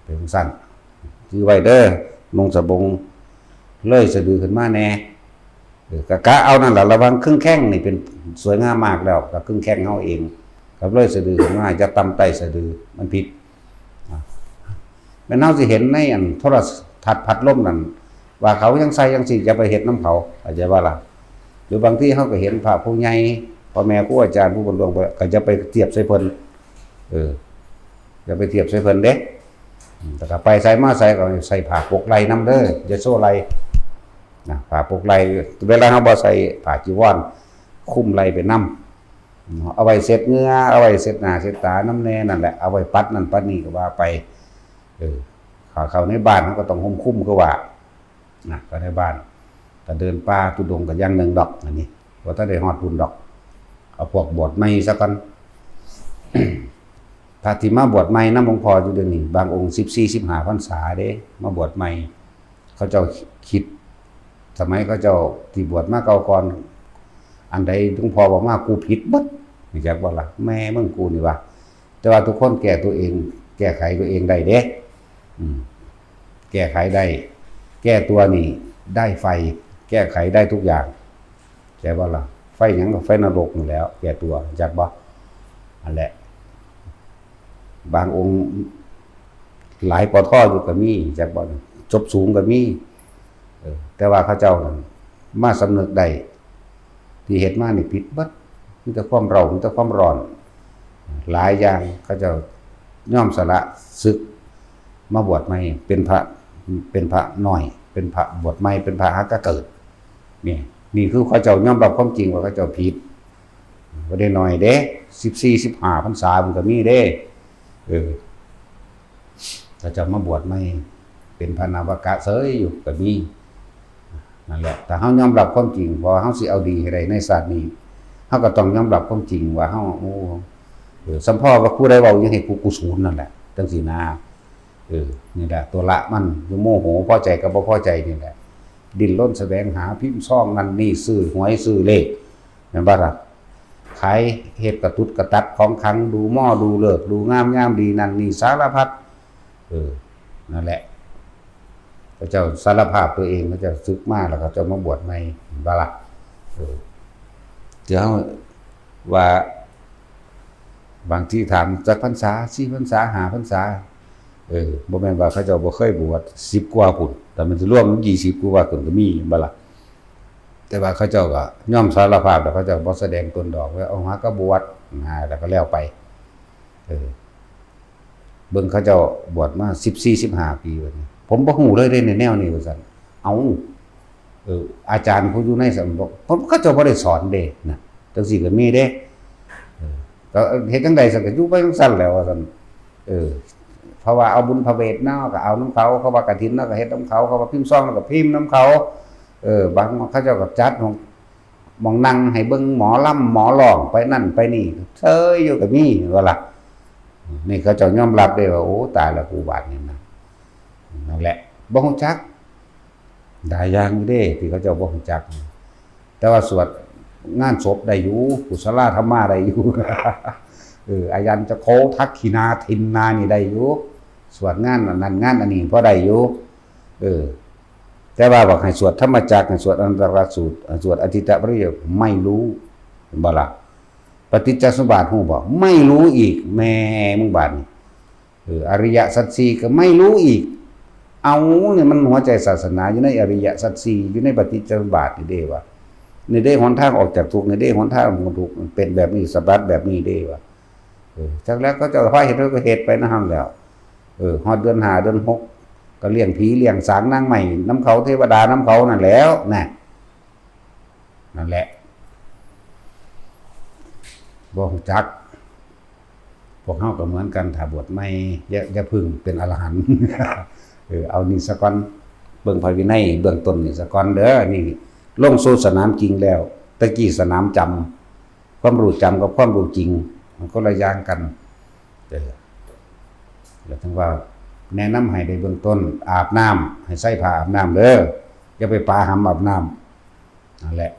เป็นจั่งซั้น ถือไว้เด้อ นุ่งสบง เลยสะดือขึ้นมาแน่ เออ กะ กะเอานั่นล่ะ ระวังครึ่งแข้งนี่เป็นสวยงามมากแล้ว กะครึ่งแข้งเฮาเอง กับเลยสะดือขึ้นมา จะต่ำใต้สะดือ มันผิด อ่ะ แม่นเฮาสิเห็นในอันโทรทัศน์พัดลมนั่น ว่าเขายังใส่จังซี่ อย่าไปเฮ็ดนำเขา เข้าใจบ่ล่ะ? หรือบางทีเฮาก็เห็นพระผู้ใหญ่ พ่อแม่ครูอาจารย์ผู้บรรลุ ก็อย่าไปเทียบใส่เพิ่น เออ อย่าไปเทียบใส่เพิ่นเด้ อืม แต่ก็ไปไสมาไสก็ใส่ผ้าปกไหล่นำเด้อ อย่าโชว์ไหล่ นะ ผ้าปกไหล่ เวลาเฮาบ่ใส่ผ้าจีวร คลุมไหล่ไปนำ เอาไว้เช็ดเหงื่อ เอาไว้เช็ดหน้าเช็ดตานำแน่นั่นแหละ เอาไว้ปัดนั่นปัดนี่ก็ว่าไป เออ เข้า เข้าในบ้านเฮาก็ต้องห่มคลุมคือว่า นะ เข้าในบ้าน ก็เดินป่าธุดงค์ก็อย่างหนึ่งดอก อันนี้ บ่ทันได้ฮอดพุ้นดอก เอาพวกบวชใหม่ซะก่อน พระที่มาบวชใหม่นำหลวงพ่ออยู่เดี๋ยวนี้ บางองค์สิบสี่ สิบห้าพรรษาเด้ มาบวชใหม่ เขาเจ้าคิด สมัยเขาเจ้าที่บวชมาเก่าก่อน อันใดหลวงพ่อบอกมา กูผิดเบิด รู้จักบ่ล่ะ? แม่มึงกูนี่วะ แต่ว่าทุกคนแก้ตัวเอง แก้ไขตัวเองได้เด้ อืม แก้ไขได้ แก้ตัวนี่ได้ไฟ แก้ไขได้ทุกอย่าง ใช่บ่ล่ะ? ไฟหยังก็ไฟนรกนั่นแหล้ว แก้ตัว จักบ่? อันแหละ บางองค์หลาย ปอทอ อยู่ก็มี จักบ่? จบสูงก็มี เออ แต่ว่าเขาเจ้านั่นมาสำนึกได้ ที่เฮ็ดมานี่ผิดเบิด มีแต่ความเร้า มีแต่ความร้อน หลายอย่าง เขาเจ้ายอมสละศึก มาบวชใหม่ เป็นพระ เป็นพระน้อย เป็นพระบวชใหม่ เป็นพระหักกะเกิด นี่ นี่คือเขาเจ้ายอมรับความจริงว่าเขาเจ้าผิด บ่ได้น้อยเด้ สิบสี่ สิบห้าพรรษามันก็มีเด้ เออ เขาเจ้ามาบวชใหม่ เป็นพระนวกะเสยอยู่ก็มี นั่นแหละ ถ้าเฮายอมรับความจริง เพราะว่าเฮาสิเอาดีให้ได้ในชาตินี้ เฮาก็ต้องยอมรับความจริงว่าเฮา โอ้ เออ สำพ่อว่าผู้ใดเว้าหยังให้กู กูศูนย์นั่นแหละ จังซี้นะ เออ นี่แหละ ตัวละมันอยู่ โมโห พอใจกับบ่พอใจนี่แหละ ดิ้นรนแสวงหา พิมพ์ซองนั่นนี่ ซื้อหวยซื้อเลข แม่นบ่ล่ะ? ขาย เฮ็ดกระตุดกระตัดของขลัง ดูหมอดูฤกษ์ ดูงามยามดีนั่นนี่สารพัด เออ นั่นแหละ เขาเจ้าสารภาพตัวเอง เขาเจ้าศึกมาแล้วเขาเจ้ามาบวชใหม่ เห็นบ่ล่ะ? เออ เดี๋ยวว่า บางทีถามจักพรรษา สี่พรรษา ห้าพรรษา เออ บ่แม่นว่าเขาเจ้าบ่เคยบวช สิบกว่าพุ้น แต่มันสิรวมยี่สิบกว่าพุ้นก็มี เห็นบ่ล่ะ? แต่ว่าเขาเจ้าก็ยอมสารภาพแล้ว เขาเจ้าบ่แสดงตนดอก ว่าเอาหากะบวชนะ แล้วก็แล้วไป เออ เบิ่งเขาเจ้าบวชมาสิบสี่ สิบห้าปี ว่าซั่น ผมบ่ฮู้เลยเด้ในแนวนี้ ว่าซั่น เอ้า เออ อาจารย์ผู้อยู่ในสำนัก เพิ่น เขาเจ้าบ่ได้สอนเด้นะ จังซี่ก็มีเด้ เออ ก็เฮ็ดจั่งใดซั่น ก็อยู่ไปจั่งซั่นแหล้ว ว่าซั่น เออ เพราะว่าเอาบุญพระเวทเนาะ ก็เอานำเขา เขาว่ากฐินเนาะ ก็เฮ็ดนำเขา เขาว่าพิมพ์ซองเนาะ ก็พิมพ์นำเขา เออ บางเขาเจ้าก็จัดหม่อง หม่องนั่งให้เบิ่งหมอลำหมอร้องไปนั่นไปนี่ เซยอยู่ก็มี ว่าล่ะ นี่เขาเจ้ายอมรับได้ว่า โอ้ ตายแล้วกูบาดนี่นะ นั่นแหละ บ่ฮู้จัก หลายอย่างอยู่เด้ ที่เขาเจ้าบ่ฮู้จัก แต่ว่าสวดงานศพได้อยู่ กุศลาธรรมาได้อยู่ เออ อายัญจะโคทักขินาทินนานี่ได้อยู่ สวดงานอันนั้นงานอันนี้พอได้อยู่ เออ แต่ว่าบอกให้สวดธรรมจักร ให้สวดอนันตรสูตร ให้สวดอทิตตปริโยค ไม่รู้ เห็นบ่ล่ะ? ปฏิจจสมบัติฮู้บ่? ไม่รู้อีก แม่มึงบาดนี่ เออ อริยสัจสี่ก็ไม่รู้อีก เอา เนี่ยมันหัวใจศาสนาอยู่ในอริยสัจสี่ อยู่ในปฏิจจสมบัตินี่เด้ว่า นี่เด้หนทางออกจากทุกข์ นี่เด้หนทางพ้นทุกข์ มันเป็นแบบนี้ สมบัติแบบนี้เด้ว่า เออ จักแล้วเขาเจ้าพาเฮ็ดก็เฮ็ดไปนะหั่นแหล้ว เออ ฮอดเดือนห้าเดือนหก ก็เลี้ยงผีเลี้ยงสางนางไม้นำเขา เทวดานำเขานั่นแหล้ว นะ นั่นแหละ บ่ฮู้จัก พวกเฮาก็เหมือนกัน ถ้าบวชใหม่ อย่า อย่าเพิ่งเป็นอรหันต์ เออ เอานี่ซะก่อน เบิ่งพระวินัยเบื้องต้นนี่ซะก่อนเด้อ นี่ลงสู่สนามจริงแล้ว แต่กี้สนามจำ ความรู้จำกับความรู้จริง มันคนละอย่างกัน เออ แล้วถึงว่าแนะนำให้ได้เบื้องต้น อาบน้ำ ให้ใส่ผ้าอาบน้ำเด้อ อย่าไปปาหำอาบน้ำ นั่นแหละ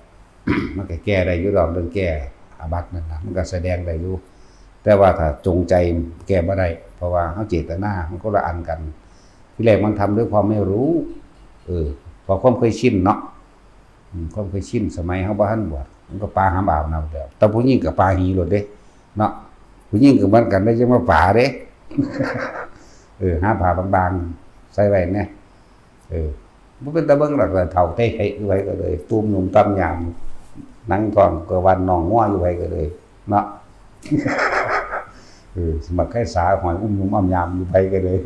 มันก็แก้ได้อยู่ดอก เรื่องแก้อาบัตินั่นนะ มันก็แสดงได้อยู่ แต่ว่าถ้าจงใจแก้บ่ได้ เพราะว่าเฮาเจตนามันคนละอันกัน ทีแรกมันทำด้วยความไม่รู้ เออ เพราะความเคยชินเนาะ อืม ความเคยชิน สมัยเฮาบ่ทันบวช มันก็ปาหำอาบน้ำแล้ว แต่ผู้หญิงก็ปาหีโลดเด้ เนาะ ผู้หญิงก็เหมือนกันเด้ จะมาปาเด้ เออ หาผ้าบางๆ ใส่ไว้แหน่ เออ บ่เป็นตาเบิ่งดอก เฒ่าเตะเฮะอยู่ไผก็เลย ตูมหนุ่มตำยาม หนังท้องก็วันน้องงัวอยู่ไผก็เลย เนาะ เออ สมัครไข้สาหอยอุ้มหนุ่มอ้อมยามอยู่ไผก็เลย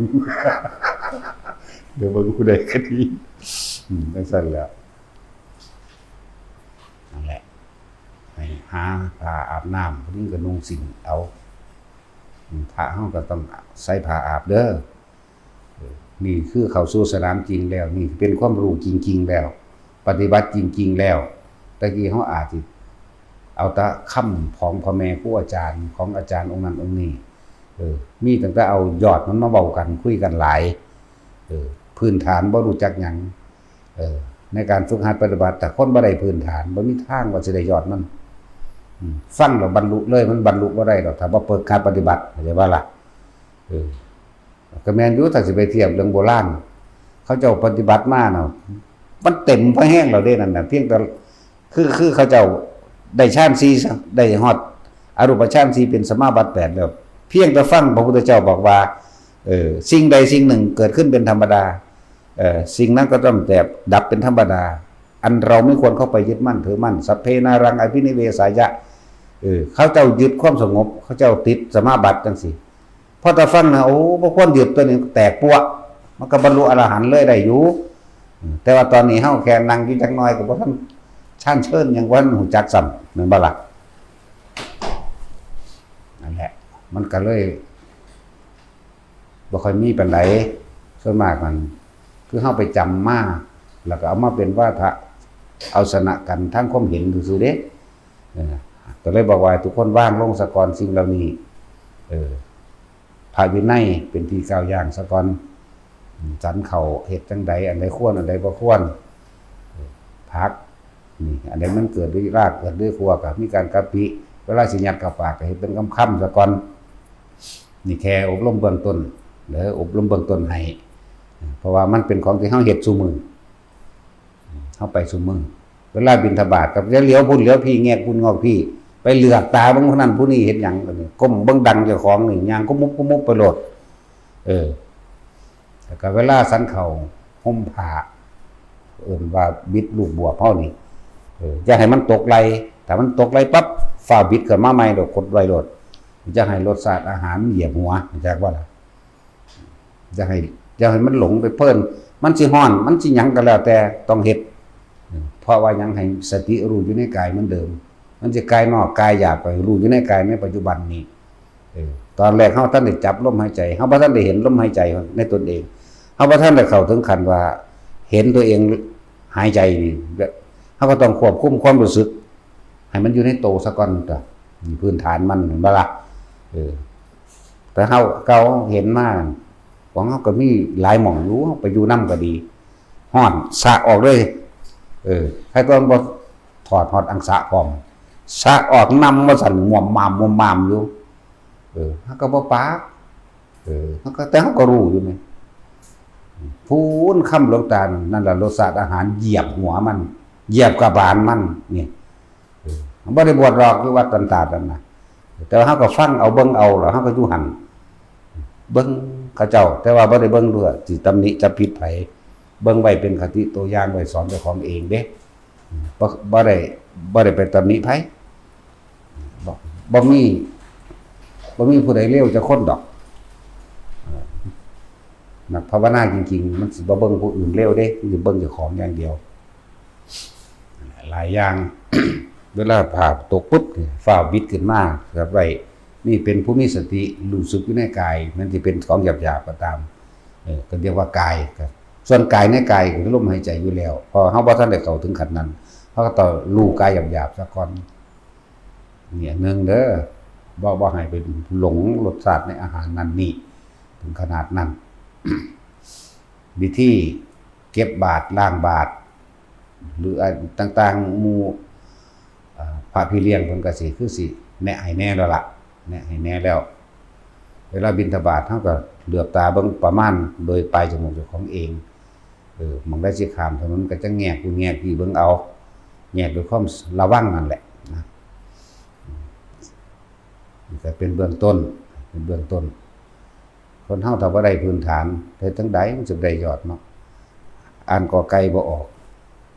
เดี๋ยวเบิ่งผู้ใดก็ดี อืม จั่งซั่นแหละ นั่นแหละ ให้หาผ้าอาบน้ำ ผู้หญิงก็นุ่งสิ้นเอา อืม พระเฮาก็ต้องใส่ผ้าอาบเด้อ เออ นี่คือเข้าสู่สนามจริงแล้ว นี่เป็นความรู้จริงๆแล้ว ปฏิบัติจริงๆแล้ว แต่กี้เฮาอาจสิเอาแต่คำของพ่อแม่ครูอาจารย์ ของอาจารย์องค์นั้นองค์นี้ เออ มีตั้งแต่เอายอดมันมาเว้ากัน คุยกันหลาย เออ พื้นฐานบ่รู้จักหยัง เออ ในการฝึกหัดปฏิบัติ ถ้าคนบ่ได้พื้นฐาน บ่มีทางว่าสิได้ยอดมัน อืม ฟังแล้วบรรลุเลย มันบรรลุบ่ได้ดอก ถ้าบ่ฝึกหัดปฏิบัติ เข้าใจบ่ล่ะ เออ ก็แม่นอยู่ ถ้าสิไปเทียบเรื่องโบราณ เขาเจ้าปฏิบัติมาน่ะ มันเต็มพอแฮงแล้วเด้นั่นน่ะ เพียงแต่ คือ คือเขาเจ้าได้ฌานสี่ซะ ได้ฮอดอรูปฌานสี่ เป็นสมาบัติแปดแล้ว เพียงแต่ฟังพระพุทธเจ้าบอกว่า เออ สิ่งใดสิ่งหนึ่งเกิดขึ้นเป็นธรรมดา เออ สิ่งนั้นก็ต้องแตกดับเป็นธรรมดา อันเราไม่ควรเข้าไปยึดมั่นถือมั่น สัพเพนารังอภินิเวสายะ เออ เขาเจ้ายึดความสงบ เขาเจ้าติดสมาบัติจังซี่ พอแต่ฟังนะ โอ้ บ่ควรยึด ตัวนี้แตกปั๊ว มันก็บรรลุอรหันต์เลยได้อยู่ อืม แต่ว่าตอนนี้เฮาแค่นั่งอยู่จักหน่อยก็บ่ทันชานเชิญหยัง บ่ทันรู้จักซ้ำ แม่นบ่ล่ะ นั่นแหละ มันก็เลย บ่ค่อยมีปานใด ส่วนมากมัน คือเฮาไปจำมา แล้วก็เอามาเป็นวาทะ เอาชนะกันทางความเห็นซื่อๆเด้ เออ ก็เลยบอกว่าทุกคนวางลงซะก่อนสิ่งเหล่านี้ เออ พระวินัยเป็นที่ก้าวย่างซะก่อน ฉันข้าวเฮ็ดจั่งใด อันใดควร อันใดบ่ควร เออ ผัก นี่ อันใดมันเกิดด้วยราก เกิดด้วยขั้ว ก็มีการกะปิ เวลาสิยัดเข้าปากก็เฮ็ดเป็นคำๆซะก่อน นี่แค่อบรมเบื้องต้น เด้อ อบรมเบื้องต้นให้ เพราะว่ามันเป็นของที่เฮาเฮ็ดซุมื้อ เฮาไปซุมื้อ เวลาบิณฑบาตก็จะเหลียวพุ้นเหลียวพี้ แงกพุ้นงอกพี้ ไปเหลือกตาเบิ่งผู้นั้นผู้นี้เฮ็ดหยัง บัดนี้ก้มเบิ่งดังเจ้าของนี่ ย่างกุบมุบกุบมุบไปโลด เออ แล้วก็เวลาฉันข้าวห่มผ้า เอิ้นว่าบิดลูกบวบเฮานี่ เออ อย่าให้มันตกไหล่ ถ้ามันตกไหล่ปั๊บ ฟ้าวบิดขึ้นมาใหม่โลด กดไว้โลด อย่าให้รสชาติอาหารเหยียบหัว รู้จักบ่ล่ะ อย่าให้ อย่าให้มันหลงไปเพลิน มันสิฮ้อน มันสิหยังก็แล้วแต่ ต้องเฮ็ด เพราะว่าหยัง ให้สติรู้อยู่ในกายเหมือนเดิม มันสิกายนอกกายหยาบก็ให้รู้อยู่ในกายในปัจจุบันนี้ เออ ตอนแรกเฮาทันได้จับลมหายใจ เฮาบ่ทันได้เห็นลมหายใจในตนเอง เฮาบ่ทันได้เข้าถึงขั้นว่าเห็นตัวเองหายใจนี่ เฮาก็ต้องควบคุมความรู้สึก ให้มันอยู่ในโตซะก่อนตั๊ว นี่พื้นฐานมัน แม่นบ่ล่ะ เออ แต่เฮา เก่าเห็นมา ของเฮาก็มีหลายหม่องอยู่ เฮาไปอยู่นำก็ดี ฮ้อน สระออกเลย เออ ใครตอนบ่ถอดฮอดอังสะพร้อม สระออกนำว่าซั่น ม่วมม่าม ม่วมม่ามอยู่ เออ เฮาก็บ่ปาก เออ เฮาก็ แต่เฮาก็รู้อยู่นี่ พู้นคำหลวงตานั่นล่ะ รสชาติอาหารเหยียบหัวมัน เหยียบกระบาลมัน นี่ เออ มันบ่ได้บวชดอก อยู่วัดตันตาดนั่นน่ะ แต่ว่าเฮาก็ฟังเอา เบิ่งเอา แล้วเฮาก็อยู่หั่น เบิ่งเขาเจ้า แต่ว่าบ่ได้เบิ่งเพื่อสิตำหนิจับผิดไผ เบิ่งไว้เป็นคติตัวอย่าง ไว้สอนเจ้าของเองเด้ บ่ บ่ได้ บ่ได้ไปตำหนิไผ บ่ บ่มี บ่มีผู้ใดเลวจักคนดอก นักภาวนาจริงๆ มันสิบ่เบิ่งผู้อื่นเลวเด้ มันสิเบิ่งเจ้าของอย่างเดียว หลายอย่าง เวลาผ้าตกปุ๊บนี่ ฟ้าวบิดขึ้นมา ครับ ไว้ นี่เป็นผู้มีสติ รู้สึกอยู่ในกาย มันสิเป็นของหยาบๆ ก็ตาม เออ ก็เรียกว่ากายครับ ส่วนกายในกายคือลมหายใจอยู่แล้ว เพราะเฮาบ่ทันได้เข้าถึงขั้นนั้น เฮาก็ต้องรู้กายหยาบๆ ซะก่อน นี่อันหนึ่งเด้อ บ่ บ่ให้ไปหลงรสชาติในอาหารนั่นนี่ ถึงขนาดนั้น วิธีเก็บบาตร ล้างบาตร หรืออันต่างๆ หมู่ อ่า พระพี่เลี้ยงเพิ่นก็สิ คือสิแนะให้แหน่แล้วล่ะ แนะให้แหน่แล้ว เวลาบิณฑบาตเฮาก็เหลือบตาเบิ่งประมาณโดยปลายจมูกเจ้าของเอง เออ หม่องใดสิข้ามถนนก็จะแงกผู้แงกพี่เบิ่งเอา แงกด้วยความระวังนั่นแหละนะ นี่ก็เป็นเบื้องต้น เป็นเบื้องต้น คนเฮาถ้าบ่ได้พื้นฐาน เฮ็ดจั่งใดมันสิได้ยอดเนาะ อ่านกอไก่บ่ออก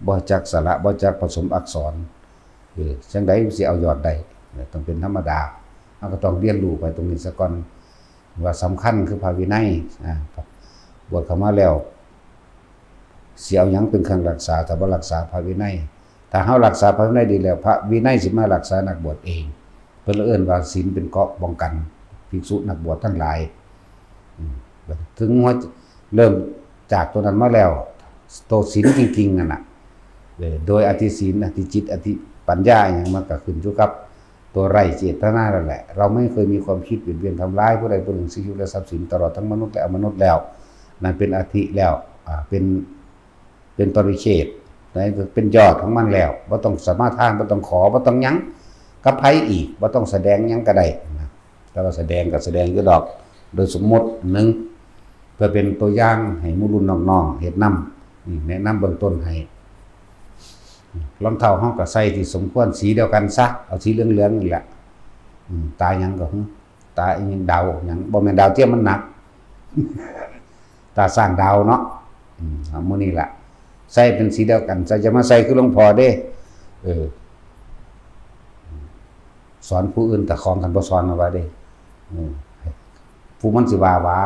บ่จักสระ บ่จักผสมอักษร เออ จั่งใดมันสิเอายอดได้ ต้องเป็นธรรมดา เฮาก็ต้องเรียนรู้ไปตรงนี้ซะก่อน ว่าสำคัญคือพระวินัย อ่า บวชเข้ามาแล้ว สิเอาหยังเป็นเครื่องรักษา ถ้าบ่รักษาพระวินัย ถ้าเฮารักษาพระวินัยดีแล้ว พระวินัยสิมารักษานักบวชเอง เพิ่นเลยเอิ้นว่าศีลเป็นเกราะป้องกันภิกษุนักบวชทั้งหลาย อืม ถึงว่าเริ่มจากตัวนั้นมาแล้ว ตัวศีลจริงๆนั่นน่ะ เออ โดยอธิศีล อธิจิต อธิปัญญาอหยัง มันก็ขึ้นอยู่กับตัวไร้เจตนานั่นแหละ เราไม่เคยมีความคิดเบียดเบียนทำร้ายผู้ใดผู้หนึ่ง ชีวิตและทรัพย์สิน ตลอดทั้งมนุษย์และอมนุษย์แล้ว นั่นเป็นอธิแล้ว อ่า เป็น เป็นปริเฉท นะ เป็นยอดของมันแล้ว บ่ต้องสมาทาน บ่ต้องขอ บ่ต้องหยังกับไผอีก บ่ต้องแสดงหยังก็ได้นะ แต่ว่าแสดงก็แสดงอยู่ดอก โดยสมมติหนึ่ง เพื่อเป็นตัวอย่างให้หมู่รุ่นน้องๆเฮ็ดนำ อืม แนะนำเบื้องต้นให้ รองเท้าเฮาก็ใส่ที่สมควร สีเดียวกันซะ เอาสีเหลืองๆนี่แหละ อืม ตาหยังก็ หือ ตาอิหยัง ดาวหยัง บ่แม่นดาวเทียม มันหนัก ตาช้างดาวเนาะ อืม เอามื้อนี้ล่ะ ใส่เป็นสีเดียวกัน ใส่ จะมาใส่คือหลวงพ่อเด้ เออ สอนผู้อื่นแต่ของกันบ่สอนเอาไว้เด้ อืม ผู้มันสิว่าว่า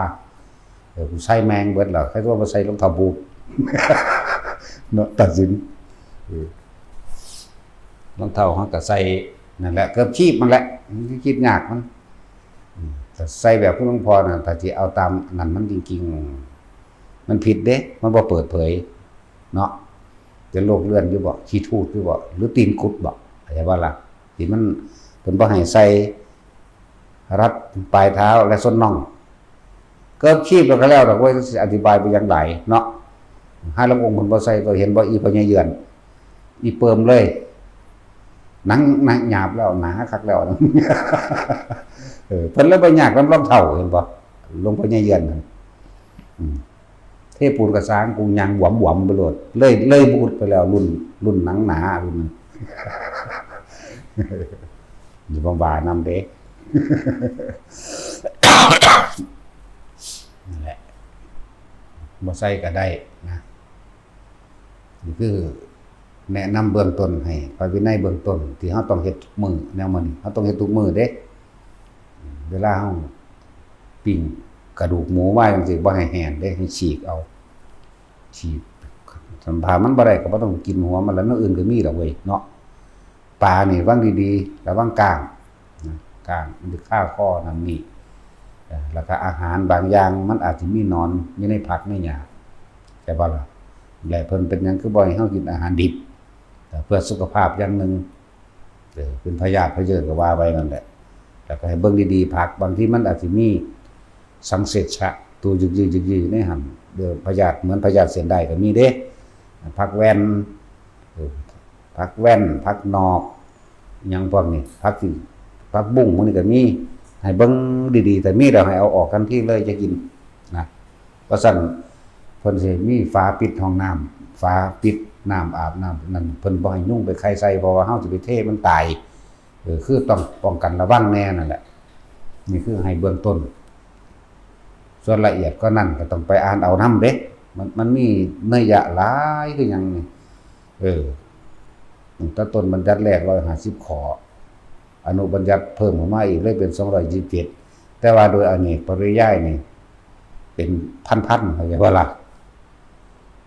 เออ กูใส่แม่งเบิดแล้ว ใครว่าบ่ใส่รองเท้าบูท เนาะ ตัดสิน เออ รองเท้าเฮาก็ใส่นั่นแหละ เกือบชีพมันแหละ มันสิคิดยากมัน อืม แต่ใส่แบบคุณหลวงพ่อน่ะ ถ้าสิเอาตามนั่นมันจริงๆ มันผิดเด้ มันบ่เปิดเผย เนาะ จะโลกเลื่อนอยู่บ่ ขี้ทูดอยู่บ่ หรือตีนกุดบ่ เข้าใจบ่ล่ะ ที่มัน เพิ่นบ่ให้ใส่ รัดปลายเท้าและส้นน่อง เกือบชีพแล้วก็แล้วดอกเว้ย สิอธิบายไปหยังหลายเนาะ หาลางองค์เพิ่นบ่ใส่ ก็เห็นบ่ อีพ่อใหญ่เยือน อีเปิ่มเลย หนัง หนังหยาบแล้ว หนาคักแล้ว เออ เพิ่นเลยบ่ยากนำรองเท้า เห็นบ่ หลวงพ่อใหญ่เยือนนั่น อืม เทปูนกระสางกูยางหวมๆไปโลด เลย เลยบูดไปแล้ว รุ่น รุ่นหนังหนา รุ่นนั้น อยู่บางบานำเด้ นั่นแหละ บ่ใส่ก็ได้นะ นี่คือแนะนำเบื้องต้นให้ พระวินัยเบื้องต้นที่เฮาต้องเฮ็ดทุกมื้อ แนวมื้อนี้เฮาต้องเฮ็ดทุกมื้อเด้ เวลาเฮาปิ้งกระดูกหมูไว้จังซี่ บ่ให้แห้งเด้ ให้ฉีกเอา ฉีก ถ้ามันบ่ได้ก็บ่ต้องกินหัวมัน แล้วแนวอื่นก็มีดอกเว้ยเนาะ ปลานี่วางดีๆ ระวังก้างนะ ก้างมันสิคาคอนั่นนี่ เอ่อ แล้วก็อาหารบางอย่างมันอาจสิมีหนอนอยู่ในผักในหญ้า ใช่บ่ล่ะ และเพิ่นเป็นหยังคือบ่ให้เฮากินอาหารดิบ เพื่อสุขภาพอย่างหนึ่ง เออ เป็นพยาธิพะเยิดก็ว่าไปนั่นแหละ แล้วก็ให้เบิ่งดีๆ ผักบางทีมันอาจสิมีสังเสชะ ตัวยึกๆๆๆในหั่น เด้อ พยาธิเหมือนพยาธิเส้นด้ายก็มีเด้ ผักแว่น เออ ผักแว่น ผักหนอก หยังพวกนี้ ผักที่ ผักบุ้งพวกนี้ก็มี ให้เบิ่งดีๆ แต่มีแล้วให้เอาออกทันทีเลย จะกินนะ ว่าซั่น เพิ่นสิมีฝาปิดห้องน้ำ ฝาปิดน้ำอาบน้ำนั่น เพิ่นบ่ให้ยุงไปไข่ใส่ เพราะว่าเฮาสิไปเทมันตาย เออ คือต้องป้องกันระวังแน่นั่นแหละ นี่คือให้เบื้องต้น ส่วนละเอียดกว่านั้นก็ต้องไปอ่านเอานำเด้ มัน มันมีนัยยะหลายคือหยังนี่ เออ ตั้งแต่ต้นบัญญัติแรกร้อยห้าสิบข้อ อนุบัญญัติเพิ่มเข้ามาอีกเลยเป็นสองร้อยยี่สิบเจ็ด แต่ว่าโดยอเนกปริยายนี่ เป็นพันๆ เข้าใจบ่ล่ะ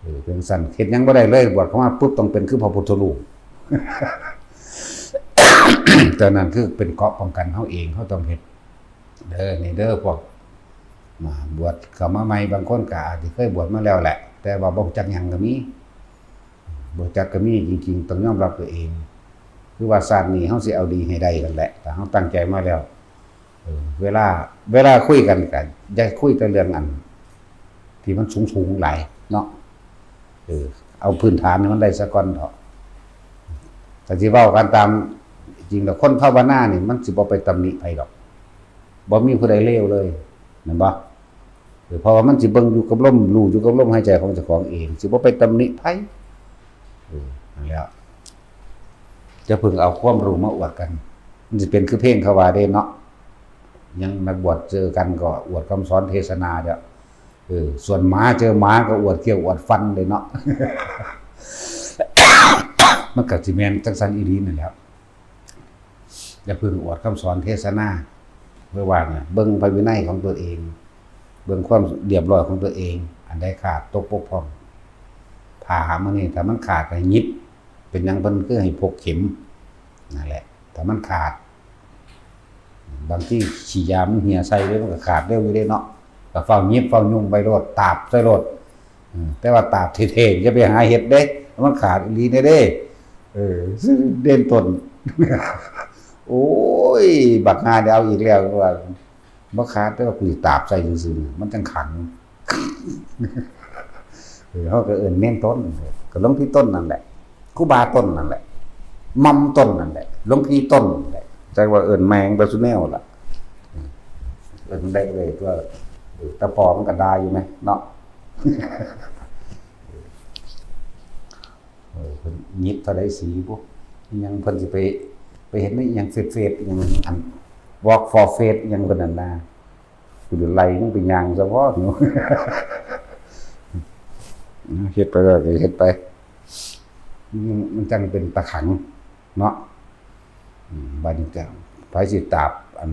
เออ เป็นซั่น เฮ็ดหยังบ่ได้เลย บวชเข้ามาปุ๊บต้องเป็นคือพระพุทธรูป แต่นั่นคือเป็นเกราะป้องกันเฮาเอง เฮาต้องเฮ็ด เด้อ นี่เด้อ พวกมาบวชเข้ามาใหม่ บางคนก็อาจจะเคยบวชมาแล้วแหละ แต่ว่าบ่รู้จักหยังก็มี บ่รู้จักก็มี จริงๆ ต้องยอมรับตัวเอง คือว่าชาตินี้เฮาสิเอาดีให้ได้กันแหละ ถ้าเฮาตั้งใจมาแล้ว เออ เวลา เวลาคุยกันก็อย่าคุยแต่เรื่องอัน ที่มันสูงๆหลายเนาะ เออ เอาพื้นฐานให้มันได้ซะก่อนเถาะ แต่ที่เว้ากันตามจริงแล้ว คนภาวนานี่มันสิบ่ไปตำหนิไผดอก บ่มีผู้ใดเลวเลย แม่นบ่? เพราะว่ามันสิเบิ่งอยู่กับลม รู้อยู่กับลมหายใจของเจ้าของเอง สิบ่ไปตำหนิไผ เออ นั่นแหละ จะเพิ่งเอาความรู้มาอวดกัน มันสิเป็นคือเพลงเขาว่าเด้เนาะ ยังนักบวชเจอกันก็อวดคำสอนเทศนาเด้อ เออ ส่วนหมาเจอหมาก็อวดเขี้ยวอวดฟันเลยเนาะ มันก็สิแม่นจังซั่นอีหลีนั่นแหละ อย่าเพิ่งอวดคำสอนเทศนา เมื่อวานเนี่ย เบิ่งพระวินัยของตัวเอง เบิ่งความเรียบร้อยของตัวเอง อันใดขาดตกบกพร่อง ผ้าหามื้อนี้ ถ้ามันขาดให้หยิบ เป็นหยังเพิ่นคือให้พกเข็ม นั่นแหละ ถ้ามันขาด บางทีขี้ยามันเหี่ยใส่เลย มันก็ขาดเร็วอยู่เด้เนาะ ก็ฟ้าวหยิบฟ้าวยุ่งไปโลด ตาบใส่โลด อืม แต่ว่าตาบเท่ๆ อย่าไปหาเฮ็ดเด้ มันขาดอีหลีแน่เด้ เออ เด่นต้น โอ้ย บักห่าเดี๋ยวเอาอีกแล้ว ว่า บ่ขาด แต่ว่ากูสิตาบใส่ซื่อๆ มันจั่งขัง เออ เฮาก็เอิ้นเณรต้น ก็หลวงพี่ต้นนั่นแหละ ครูบาต้นนั่นแหละ หม่อมต้นนั่นแหละ หลวงพี่ต้นนั่นแหละ จักว่าเอิ้นแม่งไปซุแนวล่ะ เอิ้นได้เลยตัว เออ แต่พ่อมันก็ด่าอยู่แหมเนาะ เออ เพิ่นหยิบเท่าใดสีบุ อิหยังเพิ่นสิไป ไปเห็นในอิหยังเฟซ เฟซ อิหยังอัน Walk for Faith อิหยังเพิ่นนั่นนะ กูสิไล่มึงไปย่างซะบ่ เฮ็ดไปแล้วก็เฮ็ดไป มัน มันจั่งเป็นตาขังเนาะ อืม บัดนี้ก็ไผสิตาบอัน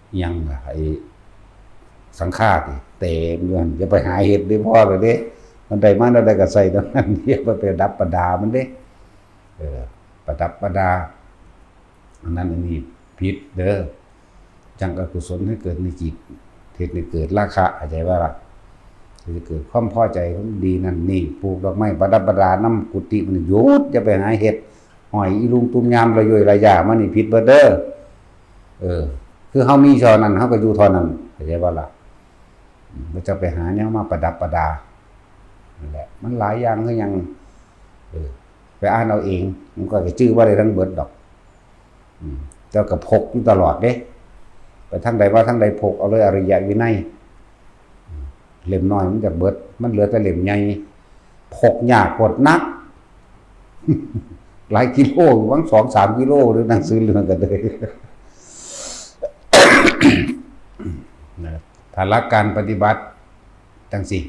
อิหยังล่ะ ไอ้สังฆาติเต็มอยู่หั่น อย่าไปหาเฮ็ดเด้อ พอแล้วเด้ มันได้มาแล้วได้ก็ใส่เท่านั้น อย่าไปประดับประดามันเด้ เออ ประดับประดา อันนั้นอันนี้ผิดเด้อ จั่งอกุศลให้เกิดในจิต เฮ็ดให้เกิดราคะ เข้าใจบ่ล่ะ เฮ็ดให้เกิดความพอใจ ความดีนั่นนี่ ปลูกดอกไม้ประดับประดานำกุฏิมัน หยุด อย่าไปหาเฮ็ด ห้อยอีลุงตุ่มยามระย่อยระย่ามานี่ผิดเบิดเด้อ เออ คือเฮามีเท่านั้น เฮาก็อยู่เท่านั้น เข้าใจบ่ล่ะ อืม บ่จะไปหาแนวมาประดับประดา นั่นแหละ มันหลายอย่างคือหยัง เออ ไปอ่านเอาเอง มันก็สิจื่อบ่ได้ทั้งเบิดดอก อืม แต่ก็พกอยู่ตลอดเด้ ไปทางใดมาทางใดพกเอาเลย อริยวินัย อืม เล่มน้อยมันจั่งเบิด มันเหลือแต่เล่มใหญ่ พกยากโพด หนัก หลายกิโลอยู่ หวัง สองสามกิโล หรือหนังสือเรื่องก็ได้ นะ ถ้าหลักการปฏิบัติจั่งซี้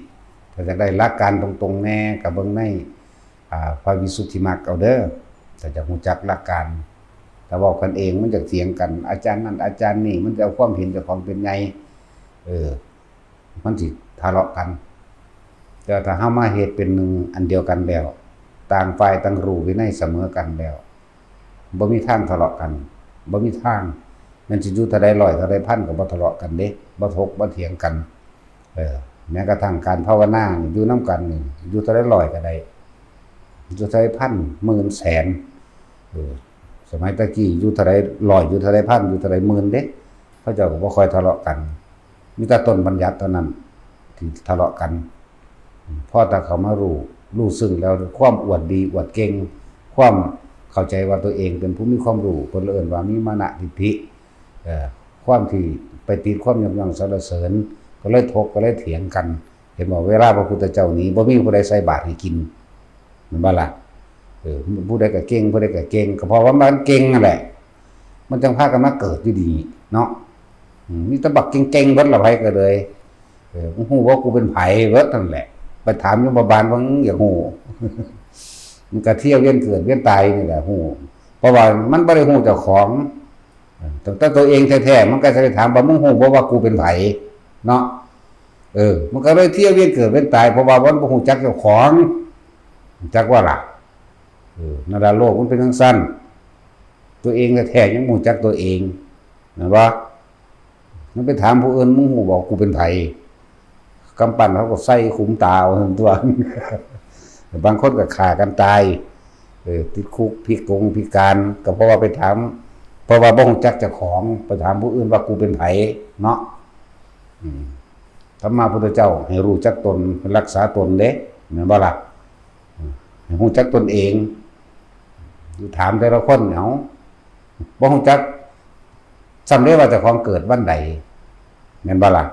ถ้าอยากได้หลักการตรงๆแน่ ก็เบิ่งใน อ่า พระวิสุทธิมรรคเอาเด้อ ถ้าอยากรู้จักหลักการ ถ้าเว้ากันเองมันจะเถียงกัน อาจารย์นั่นอาจารย์นี่ มันจะเอาความเห็นเจ้าของเป็นใหญ่ เออ มันสิทะเลาะกัน แต่ถ้าเฮามาเฮ็ดเป็นหนึ่งอันเดียวกันแล้ว ต่างฝ่ายต่างรู้วินัยเสมอกันแล้ว บ่มีทางทะเลาะกัน บ่มีทาง แม่นสิอยู่เท่าใดร้อยเท่าใดพันก็บ่ทะเลาะกันเด้ บ่ถกบ่เถียงกัน เออ แม้กระทั่งการภาวนานี่อยู่นำกันนี่ อยู่เท่าใดร้อยก็ได้ อยู่เท่าใดพัน หมื่น แสน เออ สมัยตะกี้อยู่เท่าใดร้อย อยู่เท่าใดพัน อยู่เท่าใดหมื่นเด้ เขาเจ้าก็บ่ค่อยทะเลาะกัน มีแต่ต้นบัญญัติเท่านั้นที่ทะเลาะกัน พอแต่เขามารู้ รู้ซึ่งแล้ว ความอวดดีอวดเก่ง ความเข้าใจว่าตัวเองเป็นผู้มีความรู้ เพิ่นเลยเอิ้นว่ามีมานะทิฏฐิ เอ่อ ความที่ไปติดความยกย่องสรรเสริญ ก็เลยถก ก็เลยเถียงกัน เห็นบ่ เวลาพระพุทธเจ้าหนี บ่มีผู้ใดใส่บาตรให้กิน แม่นบ่ล่ะ เออ ผู้ใดก็เก่ง ผู้ใดก็เก่ง ก็เพราะว่ามันเก่งนั่นแหละ มันจั่งพากันมาเกิดอยู่ดีเนาะ อืม มีแต่บักเก่งๆเบิดละ ไผก็เลย เออ มึงฮู้บ่กูเป็นไผ เบิดนั่นแหละ ไปถามยมบาลว่า มึงอยากฮู้ มันก็เที่ยวเวียนเกิดเวียนตายนี่แหละ ฮู้ เพราะว่ามันบ่ได้ฮู้เจ้าของ เออ ตั้งแต่ตัวเองแท้ๆ มันก็จะไปถามว่า มึงฮู้บ่ว่ากูเป็นไผ เนาะ เออ มันก็เลยเที่ยวเวียนเกิดเวียนตาย เพราะว่ามันบ่ฮู้จักเจ้าของ จักว่าล่ะ เออ นั่นล่ะ โลกมันเป็นจั่งซั้น ตัวเองแท้ๆยังบ่ฮู้จักตัวเอง แม่นบ่ มันไปถามผู้อื่น มึงฮู้บ่กูเป็นไผ กำปั้นเขาก็ใส่ขุมตาเอาซั่นตั๊ว บางคนก็ฆ่ากันตาย เออ ติดคุก พิกงพิการ ก็เพราะว่าไปถาม เพราะว่าบ่ฮู้จักเจ้าของ ไปถามผู้อื่นว่ากูเป็นไผ เนาะ อืม ธรรมะพุทธเจ้าให้รู้จักตน รักษาตนเด้ แม่นบ่ล่ะ อืม ให้ฮู้จักตนเอง ถามแต่ละคน เอ้า บ่ฮู้จักซ้ำเด้ว่าเจ้าของเกิดวันใด แม่นบ่ล่ะ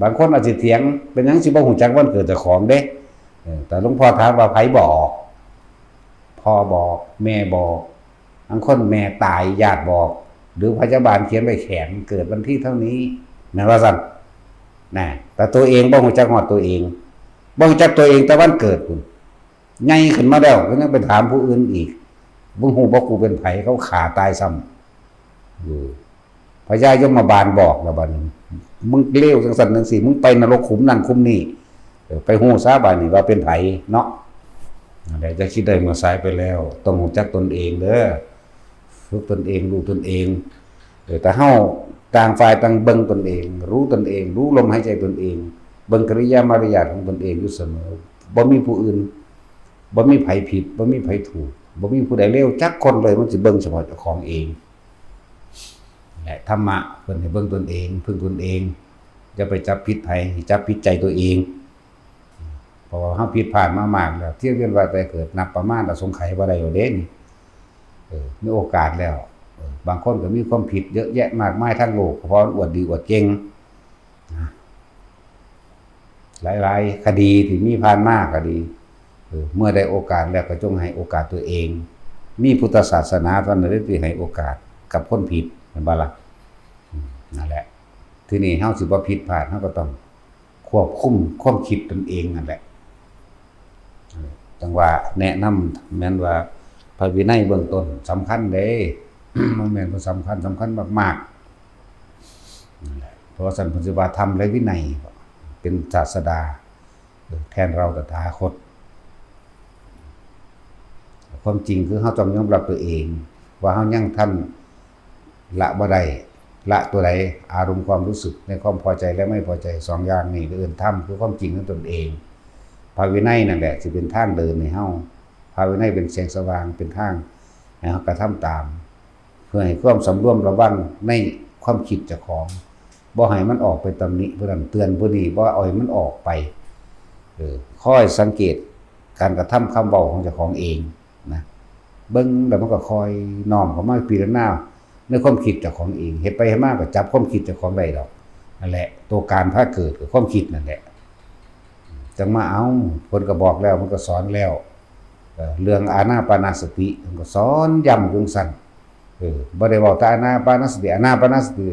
บางคนอาจสิเถียง เป็นหยังสิบ่ฮู้จักวันเกิดเจ้าของเด้ เออ แต่หลวงพ่อถามว่าไผบอก พ่อบอก แม่บอก บางคนแม่ตาย ญาติบอก หรือพยาบาลเขียนไว้แขน เกิดวันที่เท่านี้ แม่นว่าซั่น นะ แต่ตัวเองบ่ฮู้จักฮอดตัวเอง บ่ฮู้จักตัวเองแต่วันเกิดพุ้น ใหญ่ขึ้นมาแล้วก็ยังไปถามผู้อื่นอีก มึงฮู้บ่กูเป็นไผ เขาฆ่าตายซ้ำ อยู่ พญายมบาลบอกแล้วบัดนี้ มึงเลวจังซั่นจังซี่ มึงไปนรกขุมนั่นขุมนี่ เออ ไปฮู้ซะบัดนี้ว่าเป็นไผเนาะ นั่นแหละ จะคิดได้เมื่อสายไปแล้ว ต้องฮู้จักตนเองเด้อ ฝึกตนเอง รู้ตนเอง เออ แต่เฮาต่างฝ่ายต่างเบิ่งตนเอง รู้ตนเอง รู้ลมหายใจตนเอง เบิ่งกิริยามารยาทของตนเองอยู่เสมอ บ่มีผู้อื่น บ่มีไผผิด บ่มีไผถูก บ่มีผู้ใดเลวจักคนเลย มันสิเบิ่งเฉพาะเจ้าของเอง และธรรมะเพิ่นให้เบิ่งตนเอง พึ่งตนเอง อย่าไปจับผิดไผ ให้จับผิดใจตัวเอง เพราะว่าเฮาผิดพลาดมามากแล้ว เที่ยวเวียนว่ายตายเกิดนับประมาณอสงไขยบ่ได้แล้วเด้นี่ เออ มีโอกาสแล้ว เออ บางคนก็มีความผิดเยอะแยะมากมายทางโลก เพราะมันอวดดีอวดเก่ง นะ หลายๆคดีที่มีผ่านมาก็ดี เออ เมื่อได้โอกาสแล้วก็จงให้โอกาสตัวเอง มีพุทธศาสนาเท่านั้นที่ให้โอกาสกับคนผิด แม่นบ่ล่ะ อืม นั่นแหละ ทีนี้เฮาสิบ่ผิดพลาด เฮาก็ต้องควบคุมความคิดตนเองนั่นแหละ จั่งว่าแนะนำ แม่นว่าพระวินัยเบื้องต้นสำคัญเด้ มันแม่นบ่สำคัญ สำคัญมากๆ นั่นแหละ เพราะว่าซั่นเพิ่นสิว่าธรรมและวินัยเป็นศาสดา แทนเราตถาคต ความจริงคือเฮาต้องยอมรับตัวเอง ว่าเฮายังทันละบ่ได้ ละตัวใด อารมณ์ความรู้สึกในความพอใจและไม่พอใจสองอย่างนี้ก็เอิ้นธรรม คือความจริงของตนเอง พระวินัยนั่นแหละสิเป็นทางเดินให้เฮา พระวินัยเป็นแสงสว่าง เป็นทางให้เฮากระทำตาม เพื่อให้ความสำรวมระวังในความคิดเจ้าของ บ่ให้มันออกไปตำหนิผู้นั้น เตือนผู้นี้ บ่เอาให้มันออกไป เออ คอยสังเกตการกระทำคำเว้าของเจ้าของเองนะ เบิ่งแล้วมันก็คอยน้อมเข้ามาพิจารณาในความคิดเจ้าของเอง เฮ็ดไปเฮ็ดมาก็จับความคิดเจ้าของได้ดอก นั่นแหละ ตัวการพาเกิดคือความคิดนั่นแหละ จั่งมาเอา เพิ่นก็บอกแล้ว เพิ่นก็สอนแล้ว เอ่อ เรื่องอานาปานสติ เพิ่นก็สอนย้ำอยู่ซั่น เออ บ่ได้เว้าแต่อานาปานสติ อานาปานสติ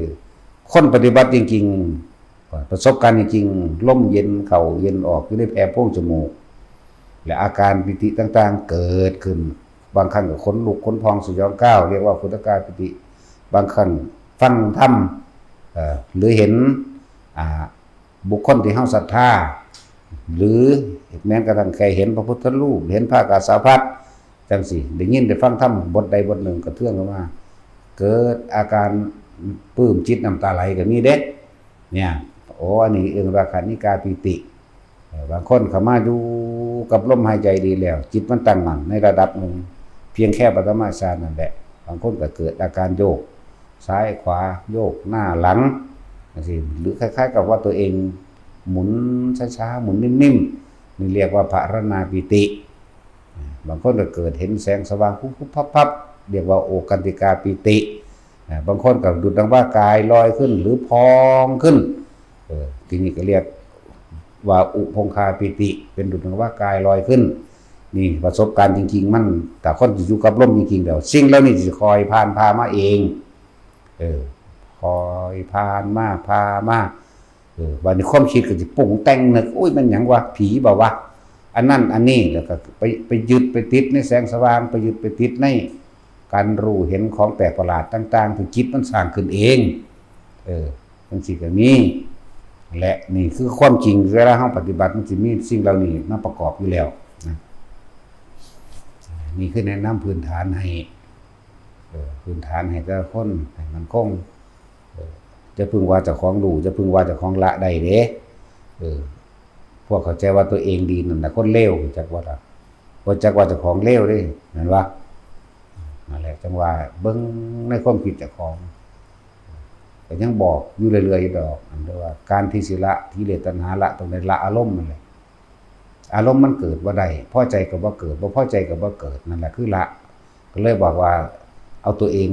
คนปฏิบัติจริงๆ ประสบการณ์จริงๆ ลมเย็นเข้าเย็นออกอยู่ในแผ่โพรงจมูก และอาการปีติต่างๆ เกิดขึ้น บางครั้งก็ขนลุกขนพองสยองกล้าว เรียกว่าขุทกาปีติ บางครั้งฟังธรรม เอ่อ หรือเห็น อ่า บุคคลที่เฮาศรัทธา หรือแม้กระทั่งแค่เห็นพระพุทธรูป เห็นผ้ากาสาวพัสตร์จั่งซี้ ได้ยินได้ฟังธรรมบทใดบทหนึ่งกระเทือนเข้ามา เกิดอาการปลื้มจิตน้ำตาไหลก็มีเด้ เนี่ย โอ้ อันนี้เอิ้นว่าคณิกาปีติ เอ่อ บางคนเข้ามาอยู่กับลมหายใจดีแล้ว จิตมันตั้งมั่นในระดับหนึ่ง เพียงแค่ปฐมฌานนั่นแหละ บางคนก็เกิดอาการโยกซ้ายขวา โยกหน้าหลังจั่งซี้ หรือคล้ายๆกับว่าตัวเองหมุนช้าๆ หมุนนิ่มๆ นี่เรียกว่าพาราณาปีติ บางคนก็เกิดเห็นแสงสว่างพุบๆพับๆ เรียกว่าโอคันติกาปีติ อ่า บางคนก็ดุจดังว่ากายลอยขึ้นหรือพองขึ้น เออ ทีนี้ก็เรียกว่าอุพงคาปีติ เป็นดุจดังว่ากายลอยขึ้น นี่ประสบการณ์จริงๆ มัน แต่คนที่อยู่กับลมจริงๆ แล้ว สิ่งเหล่านี้สิคอยผ่านพามาเอง เออ คอยผ่านมาพามา เออ บัดนี้ความคิดก็สิปรุงแต่งนึก โอ้ย มันหยังวะ ผีบ่วะ อันนั้นอันนี้ แล้วก็ไป ไปยึดไปติดในแสงสว่าง ไปยึดไปติดในการรู้เห็นของแปลกประหลาดต่างๆ ที่จิตมันสร้างขึ้นเอง เออ จั่งซี้ก็มี และนี่คือความจริง เวลาเฮาปฏิบัติมันสิมีสิ่งเหล่านี้มาประกอบอยู่แล้วนะ นี่คือแนะนำพื้นฐานให้ เออ พื้นฐานให้แต่ละคนให้มั่นคง เออ อย่าพึ่งว่าเจ้าของรู้ อย่าพึ่งว่าเจ้าของละได้เด้ เออ พวกเข้าใจว่าตัวเองดีนั่นน่ะคนเลว จักว่าล่ะ บ่จักว่าเจ้าของเลวเด้ แม่นบ่ นั่นแหละ จั่งว่าเบิ่งในความคิดเจ้าของ ก็ยังบอกอยู่เรื่อยๆอยู่ดอก อันเรียกว่าการที่สิละกิเลสตัณหา ละตรงใด ละอารมณ์นั่นแหละ อารมณ์มันเกิดบ่ได้ พอใจก็บ่เกิด บ่พอใจก็บ่เกิด นั่นแหละคือละ ก็เลยบอกว่าเอาตัวเอง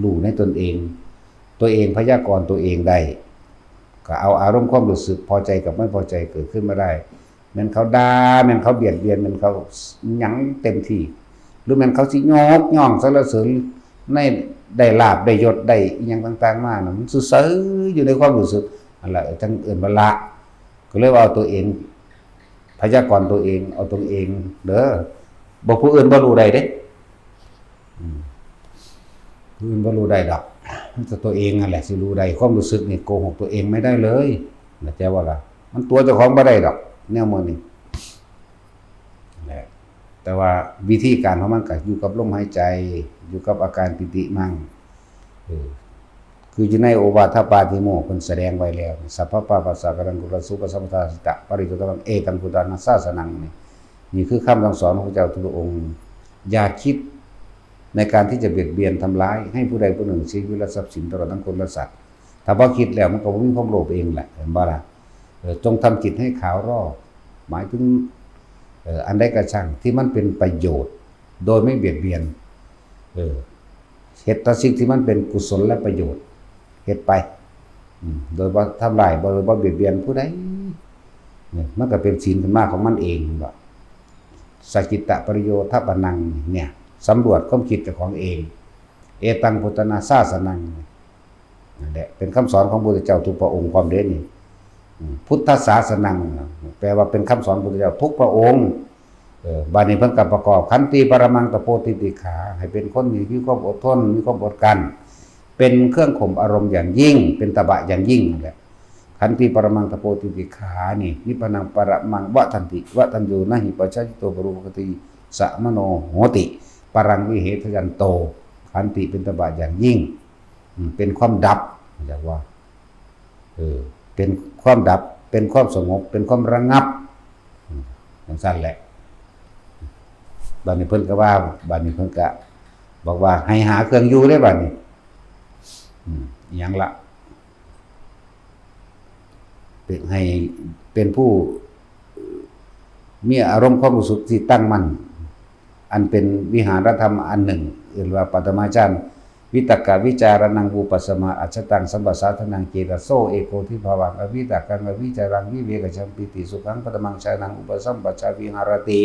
รู้ในตนเอง ตัวเองพยากรณ์ตัวเองได้ ก็เอาอารมณ์ความรู้สึกพอใจกับไม่พอใจเกิดขึ้นมาได้ แม่นเขาด่า แม่นเขาเบียดเบียน แม่นเขาหยังเต็มที่ หรือแม่นเขาสิยกย่องสรรเสริญในได้ลาภได้ยศได้อิหยังต่างๆมานะ มันซื่อๆอยู่ในความรู้สึก นั่นแหละจั่งเอิ้นว่าละ ก็เลยว่าเอาตัวเอง พยากรณ์ตัวเอง เอาตัวเองเด้อ บ่ ผู้อื่นบ่รู้ได้เด้ อืม ผู้อื่นบ่รู้ได้ดอก มันจะตัวเองนั่นแหละสิรู้ได้ ความรู้สึกนี่โกหกตัวเองไม่ได้เลย เข้าใจบ่ล่ะ มันตั๋วเจ้าของบ่ได้ดอก แนวมื้อนี้ แหละ แต่ว่าวิธีการของมันก็อยู่กับลมหายใจ อยู่กับอาการปีติมัง เออ คืออยู่ในโอวาทปาติโมกข์เพิ่นแสดงไว้แล้ว สัพพะปาปัสสะกรังกุลสุปสัมปทาสิตะปริโยทะวัง เอตังพุทธานาสาสนัง นี่ นี่คือคำสั่งสอนของพระเจ้าทุกพระองค์ อย่าคิดในการที่จะเบียดเบียนทำร้ายให้ผู้ใดผู้หนึ่งเสียชีวิตและทรัพย์สินตลอดทั้งคนและสัตว์ ถ้าบ่คิดแล้วมันก็บ่มีความโลภเองแหละ เห็นบ่ล่ะ เออ จงทำจิตให้ขาวรอบ หมายถึง เอ่อ อันใดก็ช่างที่มันเป็นประโยชน์ โดยไม่เบียดเบียน เออ เฮ็ดแต่สิ่งที่มันเป็นกุศลและประโยชน์ เฮ็ดไป อืม โดยบ่ทำร้าย บ่ โดยบ่เบียดเบียนผู้ใด เนี่ย มันก็เป็นศีลขึ้นมาของมันเอง เห็นบ่ สักขิตะปริโยทปนัง เนี่ย สำรวจความคิดเจ้าของเอง เอตังพุทธานาสาสนัง นั่นแหละ เป็นคำสอนของพระพุทธเจ้าทุกพระองค์พร้อมเด้นี่ อืม พุทธศาสนัง แปลว่าเป็นคำสอนพระพุทธเจ้าทุกพระองค์ เออ บัดนี้เพิ่นก็ประกอบ ขันติปรมังตะโปติติขา ให้เป็นคนที่มีความอดทน มีความอดกลั้น เป็นเครื่องข่มอารมณ์อย่างยิ่ง เป็นตบะอย่างยิ่งนั่นแหละ ขันติปรมังตะโปติติขา นี่ นิพพานังปรมังวะทันติ วะทัญญูนะหิปัจจายิโตปรูปกติสะมโนโหติ ปรังวิเหทยันโต ขันติเป็นตบะอย่างยิ่ง อืม เป็นความดับ เรียกว่า เออ เป็นความดับ เป็นความสงบ เป็นความระงับ อืม จั่งซั่นแหละ บัดนี้เพิ่นก็ว่า บัดนี้เพิ่นก็บอกว่าให้หาเครื่องอยู่เด้บัดนี้ อืม อิหยังละ เป็น ให้เป็นผู้ มีอารมณ์ความรู้สึกที่ตั้งมั่น อันเป็นวิหารธรรมอันหนึ่ง เรียกว่าปัทมาฌาน วิตกวิจารณังวิปัสสมา อัจฉตังสัมปสาทานัง เจตโส เอโกทิภาวัง อวิตกังอวิจารัง วิเวกฉังปีติสุขัง ปัทมังฌานัง อุปสัมปชาวิหารติ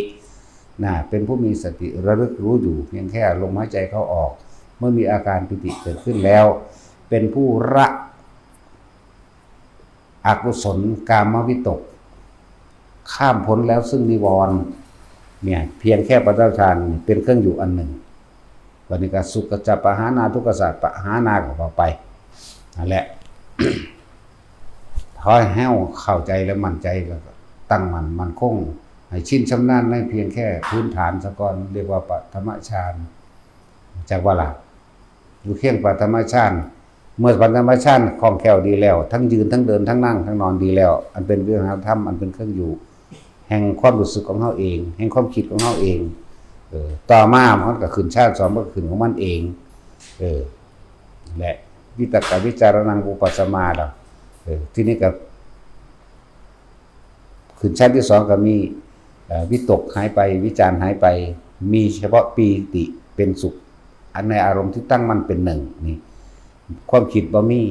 นะ เป็นผู้มีสติระลึกรู้อยู่เพียงแค่ลมหายใจเข้าออก เมื่อมีอาการปีติเกิดขึ้นแล้ว เป็นผู้ละ อกุศลกามวิตก ข้ามพ้นแล้วซึ่งนิวรณ์ เนี่ย เพียงแค่ปัทมาฌานเป็นเครื่องอยู่อันหนึ่ง วันนี้ก็สุขจะปหานา ทุกขจะปหานาก็ว่าไป นั่นแหละ ขอให้เฮาเข้าใจและมั่นใจ แล้วก็ตั้งมั่นมั่นคง ให้ชินชำนาญในเพียงแค่พื้นฐานซะก่อน เรียกว่าปัทมาฌาน จักว่าล่ะ อยู่เคียงปัทมาฌาน เมื่อปัทมาฌานคล่องแคล่วดีแล้ว ทั้งยืน ทั้งเดิน ทั้งนั่ง ทั้งนอนดีแล้ว อันเป็นวิหารธรรม อันเป็นเครื่องอยู่ แห่งความรู้สึกของเฮาเอง แห่งความคิดของเฮาเอง เออ ต่อมามันก็ขึ้นฌานสอง มันก็ขึ้นของมันเอง เออ และวิตกวิจารณังวิปัสสมาแล้ว เออ ทีนี้ก็ ขึ้นฌานที่สองก็มี เอ่อ วิตกหายไป วิจารหายไป มีเฉพาะปีติเป็นสุข อันในอารมณ์ที่ตั้งมั่นเป็นหนึ่ง นี่ ความคิดบ่มี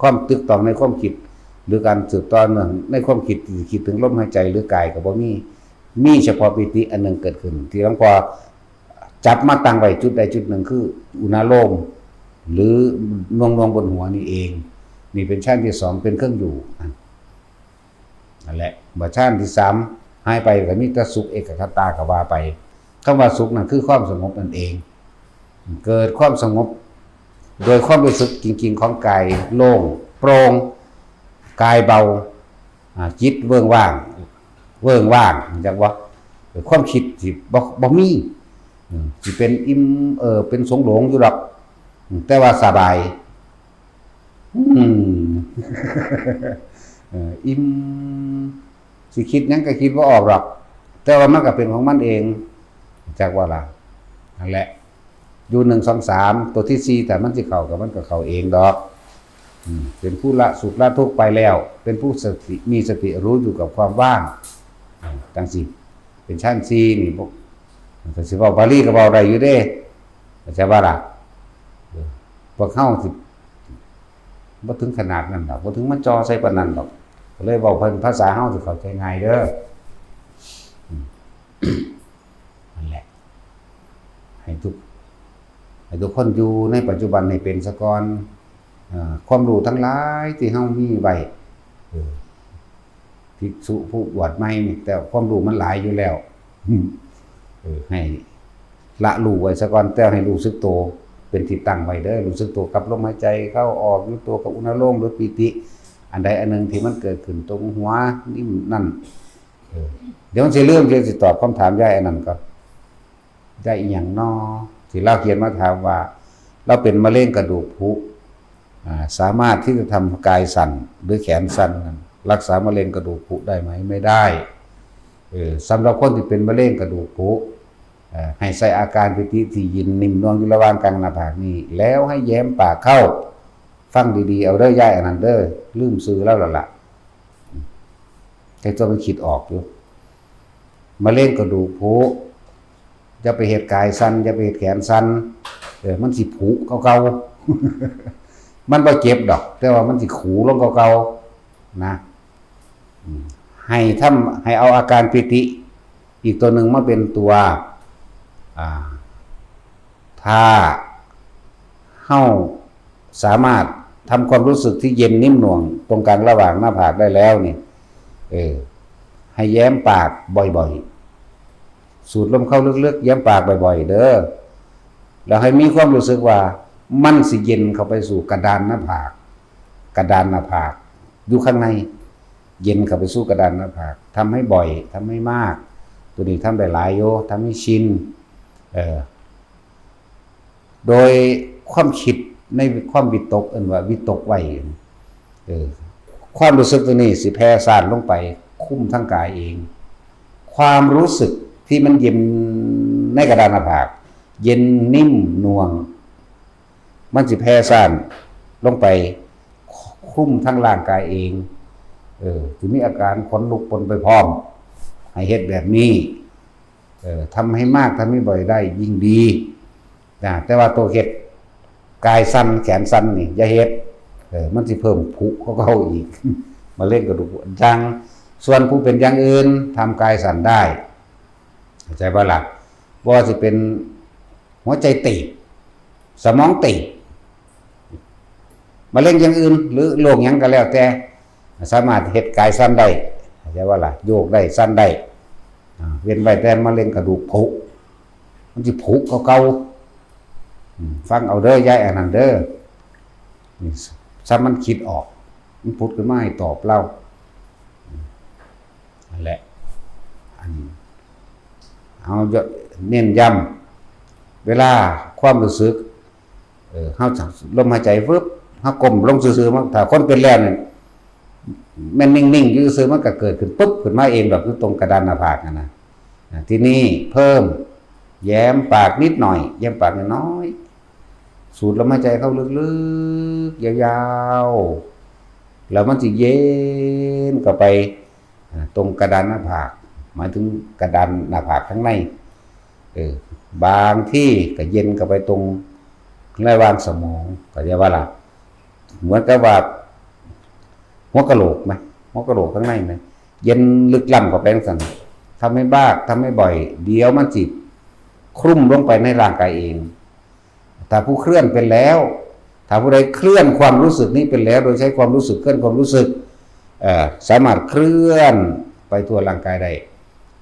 ความตึกตองในความคิด หรือการสืบต่อเนื่องในความคิดที่คิดถึงลมหายใจหรือกายก็บ่มี มีเฉพาะปีติอันหนึ่งเกิดขึ้น ที่หลวงพ่อจับมาตั้งไว้จุดใดจุดหนึ่งคืออุณาโลม หรือดวงดวงบนหัวนี่เอง นี่เป็นฌานที่สอง เป็นเครื่องอยู่ นั่นแหละ บัดฌานที่สามหายไปก็มีแต่สุขเอกคตาก็ว่าไป คำว่าสุขนั่นคือความสงบนั่นเอง เกิดความสงบ โดยความรู้สึกจริงๆของกายโล่งโปร่ง กายเบา อ่า จิตเวิ้งว่าง เวิ้งว่าง จักว่า ความคิดสิบ่ บ่มี อืม สิเป็นอิ่ม เออ เป็นสงโหลงอยู่ดอก อืม แต่ว่าสบาย อืม เออ อิ่ม สิคิดหยังก็คิดบ่ออกดอก แต่ว่ามันก็เป็นของมันเอง จักว่าล่ะ นั่นแหละ อยู่หนึ่ง สอง สาม ตัวที่สี่ ถ้ามันสิเข้าก็มันก็เข้าเองดอก อืม เป็นผู้ละสุขละทุกข์ไปแล้ว เป็นผู้สติ มีสติรู้อยู่กับความว่าง อ่า จั่งซี้ เป็นฌานสี่นี่ พวก ถ้าสิเว้าบาลีก็เว้าได้อยู่เด้ เข้าใจบ่ล่ะ เออ พวกเฮาสิ บ่ถึงขนาดนั้นดอก บ่ถึงมาจ่อใส่ปานนั้นดอก ก็เลยเว้าเป็นภาษาเฮาที่เข้าใจง่ายเด้อ อืม นั่นแหละ ให้ทุก ให้ทุกคนอยู่ในปัจจุบันให้เป็นซะก่อน เอ่อ ความรู้ทั้งหลายที่เฮามีไว้ เออ ภิกษุผู้บวชใหม่นี่ แต่ความรู้มันหลายอยู่แล้ว เออ ให้ละรู้ไว้ซะก่อน แต่ให้รู้สึกตัวเป็นที่ตั้งไว้เด้อ รู้สึกตัวกับลมหายใจเข้าออก รู้ตัวกับอุณาโลมหรือปีติ อันใดอันหนึ่งที่มันเกิดขึ้นตรงหัวนี่นั่น เออ เดี๋ยวมันสิลืม เดี๋ยวสิตอบคำถามยายอันนั้นก่อน ยายอีหยังน้อ ที่ลาวเขียนมาถามว่า เราเป็นมะเร็งกระดูกผุ อ่า สามารถที่จะทำกายสั่นหรือแขนสั่นนั้น รักษามะเร็งกระดูกผุได้ไหม ไม่ได้ เออ สำหรับคนที่เป็นมะเร็งกระดูกผุ เอ่อ ให้ใส่อาการปีติที่เย็นนิ่มนวลอยู่ระหว่างกลางหน้าผากนี่ แล้วให้แย้มปากเข้า ฟังดีๆ เอาเด้อยายอันนั้นเด้อ ลืมชื่อแล้วล่ะล่ะ แต่ตัวมันคิดออกอยู่ มะเร็งกระดูกผุ อย่าไปเฮ็ดกายสั่น อย่าไปเฮ็ดแขนสั่น เออ มันสิผุเก่าๆ มันบ่เจ็บดอก แต่ว่ามันสิขูลงเก่าๆ นะ อืม ให้ทำ ให้เอาอาการปีติ อีกตัวหนึ่งมาเป็นตัว อ่า ถ้าเฮาสามารถทำความรู้สึกที่เย็นนิ่มนวลตรงกลางระหว่างหน้าผากได้แล้วนี่ เออ ให้แย้มปากบ่อยๆ สูดลมเข้าลึกๆ แย้มปากบ่อยๆ เด้อ แล้วให้มีความรู้สึกว่ามันสิเย็นเข้าไปสู่กระดานหน้าผาก กระดานหน้าผาก อยู่ข้างใน เย็นเข้าไปสู่กระดานหน้าผาก ทำให้บ่อย ทำให้มาก ตัวนี้ทำได้หลายอยู่ ทำให้ชิน เออ โดยความคิดในความวิตก เอิ้นว่าวิตกไว้ เออ ความรู้สึกตัวนี้สิแผ่ซ่านลงไปคุมทั้งกายเอง ความรู้สึกที่มันเย็นในกระดานหน้าผาก เย็นนิ่มนวล มันสิแผ่ซ่านลงไปคลุมทั้งร่างกายเอง เออ สิมีอาการขนลุกปนไปพร้อม ให้เฮ็ดแบบนี้ เออ ทำให้มาก ทำให้บ่อยได้ยิ่งดี นะ แต่ว่าตัวเฮ็ดกายสั่น แขนสั่นนี่ อย่าเฮ็ด เออ มันสิเพิ่มผุกว่าเก่าอีก มะเร็งกระดูก อย่าง ส่วนผู้เป็นอย่างอื่น ทำกายสั่นได้ เข้าใจบ่ล่ะ บ่ว่าสิเป็นหัวใจตีบ สมองตีบ มะเร็งอย่างอื่น หรือโรคหยังก็แล้วแต่ สามารถเฮ็ดกายสั่นได้ เข้าใจบ่ล่ะ โยกได้ สั่นได้ อ่า เว้นไว้แต่มะเร็งกระดูกผุ มันสิผุกว่าเก่า อืม ฟังเอาเด้อยายอันนั้นเด้อ นี่ ซ้ำมันคิดออก มันผุดขึ้นมาให้ตอบเรา นั่นแหละ อัน เอาเน้นย้ำ เวลาความรู้สึก เออ เฮาจับลมหายใจฟึบ เฮาก้มลงซื่อๆ มัน ถ้าคนเป็นแล้วเนี่ย แม่นนิ่งๆ อยู่ซื่อ มันก็เกิดขึ้นปุ๊บ ขึ้นมาเองดอก อยู่ตรงกระดานหน้าผากนั่นนะ อ่ะ ทีนี้เพิ่ม แย้มปากนิดหน่อย แย้มปากน้อยๆ สูดลมหายใจเข้าลึกๆ ยาวๆ แล้วมันสิเย็นเข้าไป อ่า ตรงกระดานหน้าผาก หมายถึงกระดานหน้าผากข้างใน เออ บางที่ก็เย็นเข้าไปตรงระหว่างสมอง เข้าใจบ่ล่ะ เหมือนกับว่า หัวกะโหลกไหม หัวกะโหลกข้างในไหม เย็นลึกล้ำเข้าไปจั่งซั้น ทำให้มาก ทำให้บ่อย เดี๋ยวมันสิคลุมลงไปในร่างกายเอง ถ้าผู้เคลื่อนเป็นแล้ว ถ้าผู้ใดเคลื่อนความรู้สึกนี้เป็นแล้ว โดยใช้ความรู้สึกเคลื่อนความรู้สึก เอ่อ สามารถเคลื่อนไปทั่วร่างกายได้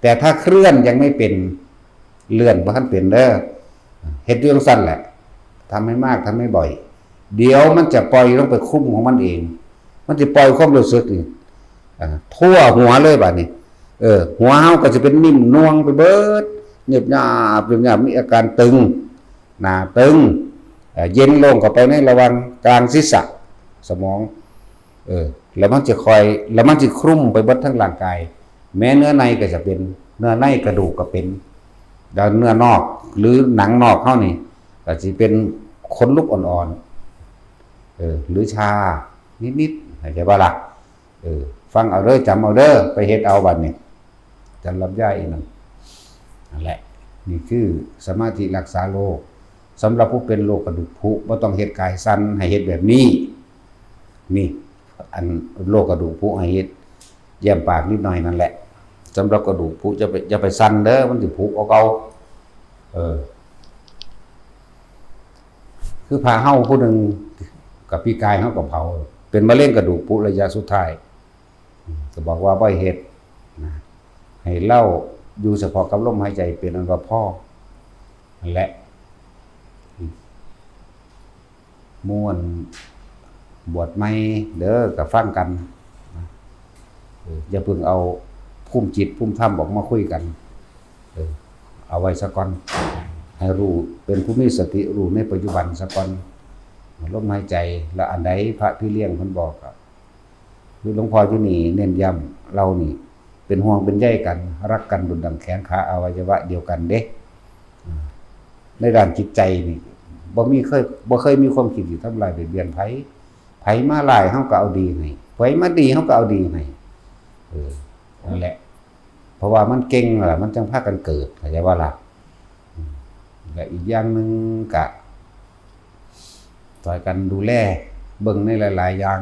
แต่ถ้าเคลื่อนยังไม่เป็น เลื่อนบ่ทันเป็นเด้อ เฮ็ดอยู่จั่งซั้นแหละ ทำให้มาก ทำให้บ่อย เดี๋ยวมันจะปล่อยลงไปคลุมของมันเอง มันจะปล่อยความรู้สึกนี่ อ่า ทั่วหัวเลยบัดนี้ เออ หัวเฮาก็สิเป็นนิ่มนวลไปเบิด เยียบหยาบ เยียบหยาบ มีอาการตึง หน้าตึง เอ่อ เย็นลงเข้าไปในระหว่างกลางศีรษะ สมอง เออ แล้วมันจะคอย แล้วมันจะคลุมไปเบิดทั้งร่างกาย แม้เนื้อในก็จะเป็น เนื้อในกระดูกก็เป็น แล้วเนื้อนอก หรือหนังนอกเฮานี่ ก็สิเป็นขนลุกอ่อนๆ เออ หรือชานิดๆ เข้าใจบ่ล่ะ เออ ฟังเอาเด้อ จำเอาเด้อ ไปเฮ็ดเอาบัดนี้ จันลำไยนั่น นั่นแหละ นี่คือสมาธิรักษาโรค สำหรับผู้เป็นโรคกระดูกผุ บ่ต้องเฮ็ดกายสั่น ให้เฮ็ดแบบนี้ นี่ อันโรคกระดูกผุให้เฮ็ดแย้มปากนิดหน่อยนั่นแหละ สำหรับกระดูกผุอย่าไปอย่าไปสั่นเด้อ มันสิผุเอาเก่า เออ คือพระเฮาผู้หนึ่งกับปีกายเฮาก็เผา เป็นมะเร็งกระดูกผุระยะสุดท้าย ก็บอกว่าบ่ให้เฮ็ดนะ ให้เลาอยู่เฉพาะกับลมหายใจเป็นอันว่าพอ นั่นแหละ ม่วนบวชใหม่เด้อ ก็ฟังกันนะ เออ อย่าเพิ่งเอาภูมิจิตภูมิธรรมออกมาคุยกัน เออ เอาไว้ซะก่อน ให้รู้เป็นผู้มีสติรู้ในปัจจุบันซะก่อน ลมหายใจ แล้วอันใดพระพี่เลี้ยงเพิ่นบอกอะ คือหลวงพ่ออยู่นี่เน้นย้ำ เรานี่เป็นห่วงเป็นใยกัน รักกันดุจดั่งแขนขาอวัยวะเดียวกันเด้ ในด้านจิตใจนี่ บ่มีเคย บ่เคยมีความคิดที่ทำลายเบียดเบียนไผ ไผมาร้ายเฮาก็เอาดีให้ ไผมาดีเฮาก็เอาดีให้ เออ นั่นแหละ เพราะว่ามันเก่งล่ะ มันจั่งพากันเกิด เข้าใจบ่ล่ะ อืม และอีกอย่างหนึ่งกะ ช่วยกันดูแล เบิ่งในหลายๆอย่าง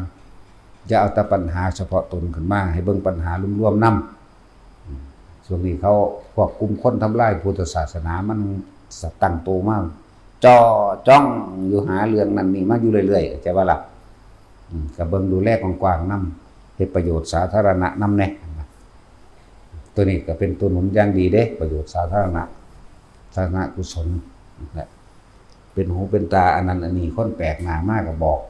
อย่าเอาแต่ปัญหาเฉพาะตนขึ้นมา ให้เบิ่งปัญหารวมๆนำ อืม ช่วงนี้เขา พวกกลุ่มคนทำลายพุทธศาสนา มันตั้งโตมา จ่อจ้องอยู่หาเรื่องนั่นนี่มาอยู่เรื่อยๆ เข้าใจบ่ล่ะ อืม ก็เบิ่งดูแลกว้างๆนำ เฮ็ดประโยชน์สาธารณะนำแหน่ ตัวนี้ก็เป็นตัวหนุนอย่างดีเด้ ประโยชน์สาธารณะ สาธารณกุศลนะ เป็นหูเป็นตาอันนั้นอันนี้ คนแปลกหน้ามาก็บอก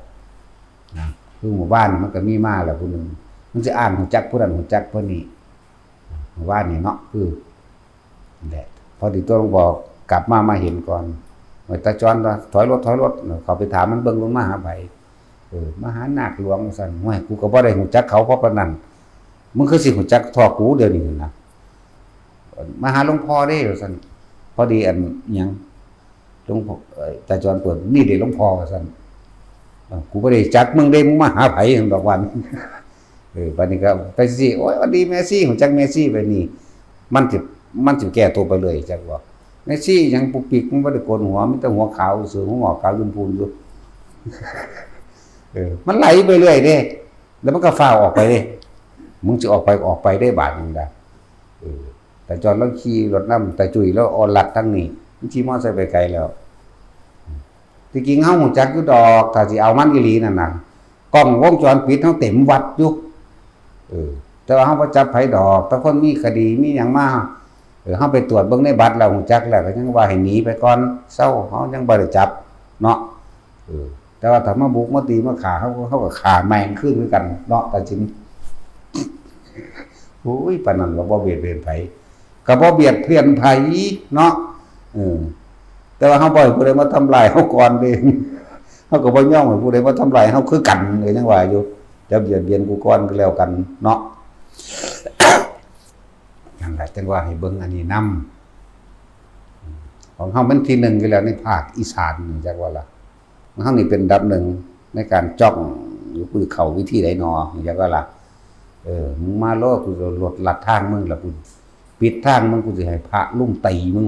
นะ คือหมู่บ้านมันก็มีมาแล้วผู้หนึ่ง มันสิอ้างรู้จักผู้นั้นรู้จักผู้นี้ หมู่บ้านนี่เนาะ คือ นั่นแหละ พอดีตัวหลวงพ่อกลับมา มาเห็นก่อน ว่าตาจรว่า "ถอยรถ ถอยรถ" เขาไปถามมันเบิ่งลงมาหาไผ เออ "มาหานาคหลวง" ว่าซั่น "ห้วย กูก็บ่ได้รู้จักเขาเพราะปานนั้น มึงคือสิรู้จักเท่ากูเดี๋ยวนี้นะ" "มาหาหลวงพ่อเด้" ว่าซั่น พอดีอันหยัง หลวงพ่อ เอ่อ ตาจรเปิด "นี่เด้หลวงพ่อ" ว่าซั่น "เอ้า กูบ่ได้จักมึงเด้ มึงมาหาไผ" ซั่นดอกวัน เออ บัดนี้ก็ไปสิ "โอ้ย หวัดดีแม่ชี" รู้จักแม่ชีไปนี่ มันสิ มันสิแก้ตัวไปเลย จักว่า "แม่ชีหยังปุกปิก มันบ่ได้โกนหัว มีแต่หัวขาวซื่อ หัวงอกขาวยืนพูนอยู่" เออ มันไหลไปเรื่อยเด้ แล้วมันก็ฟ้าวออกไปเด้ มึงสิออกไปก็ออกไปได้บาดนี้นะ เออ ตาจรลาวขี่รถนำ ตาจุ้ยลาวอ่อนลัดทางนี้ มันขี่มอไซค์ไปไกลแล้ว ที่จริงเฮารู้จักอยู่ดอก ถ้าสิเอามันอีหลีนั่นน่ะ กล้องวงจรปิดเฮาเต็มวัดอยู่ เออ แต่ว่าเฮาบ่จับไผดอก แต่คนมีคดีมีหยังมา เออ เฮาไปตรวจเบิ่งในบัตรแล้วรู้จักแล้ว ก็ยังว่าให้หนีไปก่อน เซา เฮายังบ่ได้จับเนาะ เออ แต่ว่าถ้ามาบุกมาตีมาฆ่า เฮา เฮาก็ฆ่าแม่งคืนคือกันเนาะ ตาจิน โอ้ย ปานนั้นก็บ่เบียดเบียนไผ ก็บ่เบียดเบียนไผเนาะ เออ แต่ว่าเฮาบ่ให้ผู้ใดมาทำลายเฮาก่อนเด้ เฮาก็บ่ยอมให้ผู้ใดมาทำลายเฮาคือกัน ก็ยังว่าอยู่ "อย่าเบียดเบียนกูก่อน" ก็แล้วกันเนาะ นั่นแหละ จั่งว่าให้เบิ่งอันนี้นำ ของเฮามันที่หนึ่งอยู่แล้วในภาคอีสานนี่ จักว่าล่ะ เฮานี่เป็นอันดับหนึ่งในการจ้องอยู่ กูเข้าวิธีใดหนอ จักว่าล่ะ เออ มึงมาโลด กูจะลดลัดทางมึงล่ะ กูปิดทางมึง กูสิให้พระลุมตีมึง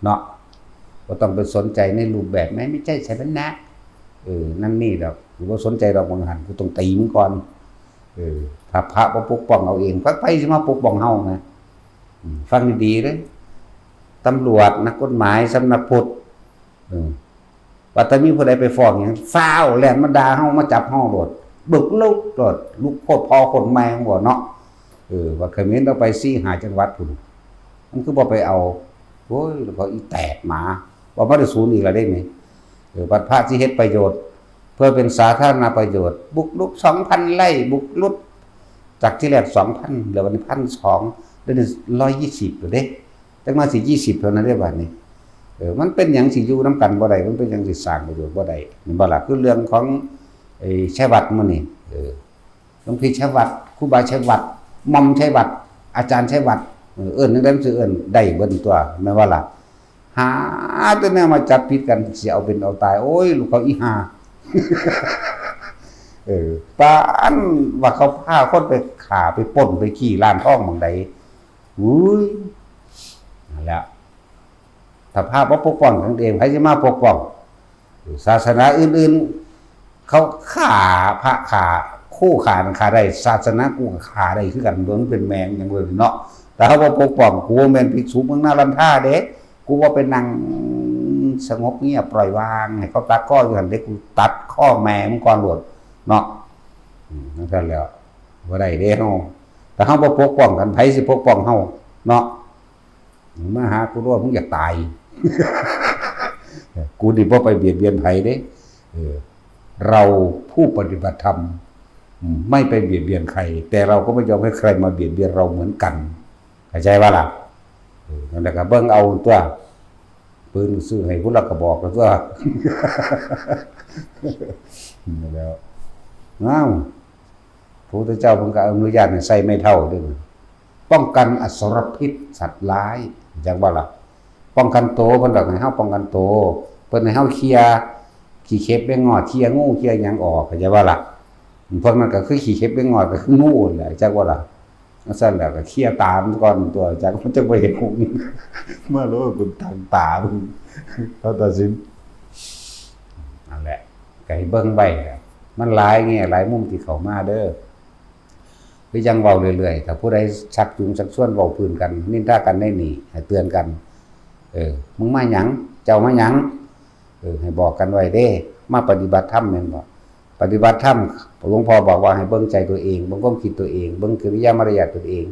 เนาะ บ่ต้องไปสนใจในรูปแบบ แม่นไม่ใช่สมณะ เออ นั่นนี่ดอก กูบ่สนใจดอก บางหันกูต้องตีมึงก่อน เออ ถ้าพระบ่ปกป้องเอาเอง พระไผสิมาปกป้องเฮานะ อืม ฟังดีๆเด้อ ตำรวจ นักกฎหมาย สำนักพุทธ เออ ว่าแต่มีผู้ใดไปฟ้องหยัง ฟ้าวแล่นมาด่าเฮา มาจับเฮาโลด บุกรุกโลด ลุกโคตรพ่อโคตรแม่ของบ่เนาะ เออ ว่าเขมรเอาไปสี่ห้าจังหวัดพุ้น มันคือบ่ไปเอา โอ้ย แล้วก็อีแตกหมา ว่าบ่ได้ศูนย์อีกแล้วเด้นี่ เออ บัดพระสิเฮ็ดประโยชน์ เพื่อเป็นสาธารณประโยชน์ บุกรุกสองพันไร่ บุกรุกจากที่แรกสองพัน แล้วบัดนี้พันสอง เดี๋ยวนี้ร้อยยี่สิบแล้วเด้ จักหน่อยสิยี่สิบเท่านั้นเด้บัดนี้ เออ มันเป็นหยังสิอยู่นำกันบ่ได้ มันเป็นหยังสิสร้างประโยชน์บ่ได้ แม่นบ่ล่ะ คือเรื่องของ ไอ้ ชัยวัฒน์มื้อนี้ เออ หลวงพี่ชัยวัฒน์ ครูบาชัยวัฒน์ หม่อมชัยวัฒน์ อาจารย์ชัยวัฒน์ เออ เอิ้นจั่งใดมันสิเอิ้นได้เบิดนั่นตั่ว แม่นบ่ล่ะ หาแต่แนวมาจับผิดกัน สิเอาเป็นเอาตาย โอ้ย ลูกเขาอีห่า เออ ปานว่าเขาพาคนไปฆ่า ไปปล้น ไปขี้ร้านทองหม่องใด อุ้ย นั่นแหละ ถ้าพระบ่ปกป้องกันเอง ไผสิมาปกป้อง ศาสนาอื่น เขาฆ่าพระฆ่าครูฆ่านั่นฆ่าได้ ศาสนากูก็ฆ่าได้คือกัน โดนเป็นแม่งอย่างเดียวเนาะ แต่เขาบ่ปกป้อง กูบ่แม่นภิกษุเมืองนาลันทาเด้ กูบ่ไปนั่งสงบเงียบปล่อยวางให้เขาตัดคออยู่หั่นเด้ กูตัดคอแม่มึงก่อนโลดเนาะ อืมนั่นแหล้ว บ่ได้เด้เฮา แต่เฮาบ่ปกป้องกัน ไผสิปกป้องเฮาเนาะ มาหากูด้วย มึงอยากตาย กูนี่บ่ไปเบียดเบียนใครเด้ เออ เราผู้ปฏิบัติธรรม อืม ไม่ไปเบียดเบียนใคร แต่เราก็ไม่ยอมให้ใครมาเบียดเบียนเราเหมือนกัน เข้าใจว่าล่ะ เออ นั่นแหละก็เบิ่งเอาตัว ปืนซื้อให้ผู้ละกระบอกก็ตัว นั่นแหล้ว อ้าว พระพุทธเจ้าเพิ่นก็อนุญาตให้ใส่ไม้เท้าเด้อ ป้องกันอสรพิษสัตว์ร้าย จักว่าล่ะ ป้องกันโต เพิ่นบอกให้เฮาป้องกันโต เพิ่นให้เฮาเคลียร์ขี้เข็บแมงงอด เคลียร์งู เคลียร์หยังออก เข้าใจว่าล่ะ พวกนั้นก็คือขี้เข็บแมงงอด ก็คืองูนั่นแหละ จักว่าล่ะ จั่งซั้นแล้วก็เคลียร์ตามันก่อนตัว จักมันจั่งบ่เห็นงู มาโลด กูตั้งตามึง เขาตัดสิน นั่นแหละ ก็ให้เบิ่งไว้ มันหลายแง่หลายมุมที่เข้ามาเด้อ คือยังเว้าเรื่อยๆ ถ้าผู้ใดชักจูงชักชวนเว้าพื้นกัน นินทากันในนี่ ให้เตือนกัน เออ มึงมาหยัง เจ้ามาหยัง เออ ให้บอกกันไว้เด้ มาปฏิบัติธรรมแม่นบ่ ปฏิบัติธรรม หลวงพ่อบอกว่าให้เบิ่งใจตัวเอง เบิ่งความคิดตัวเอง เบิ่งกิริยามารยาทตัวเอง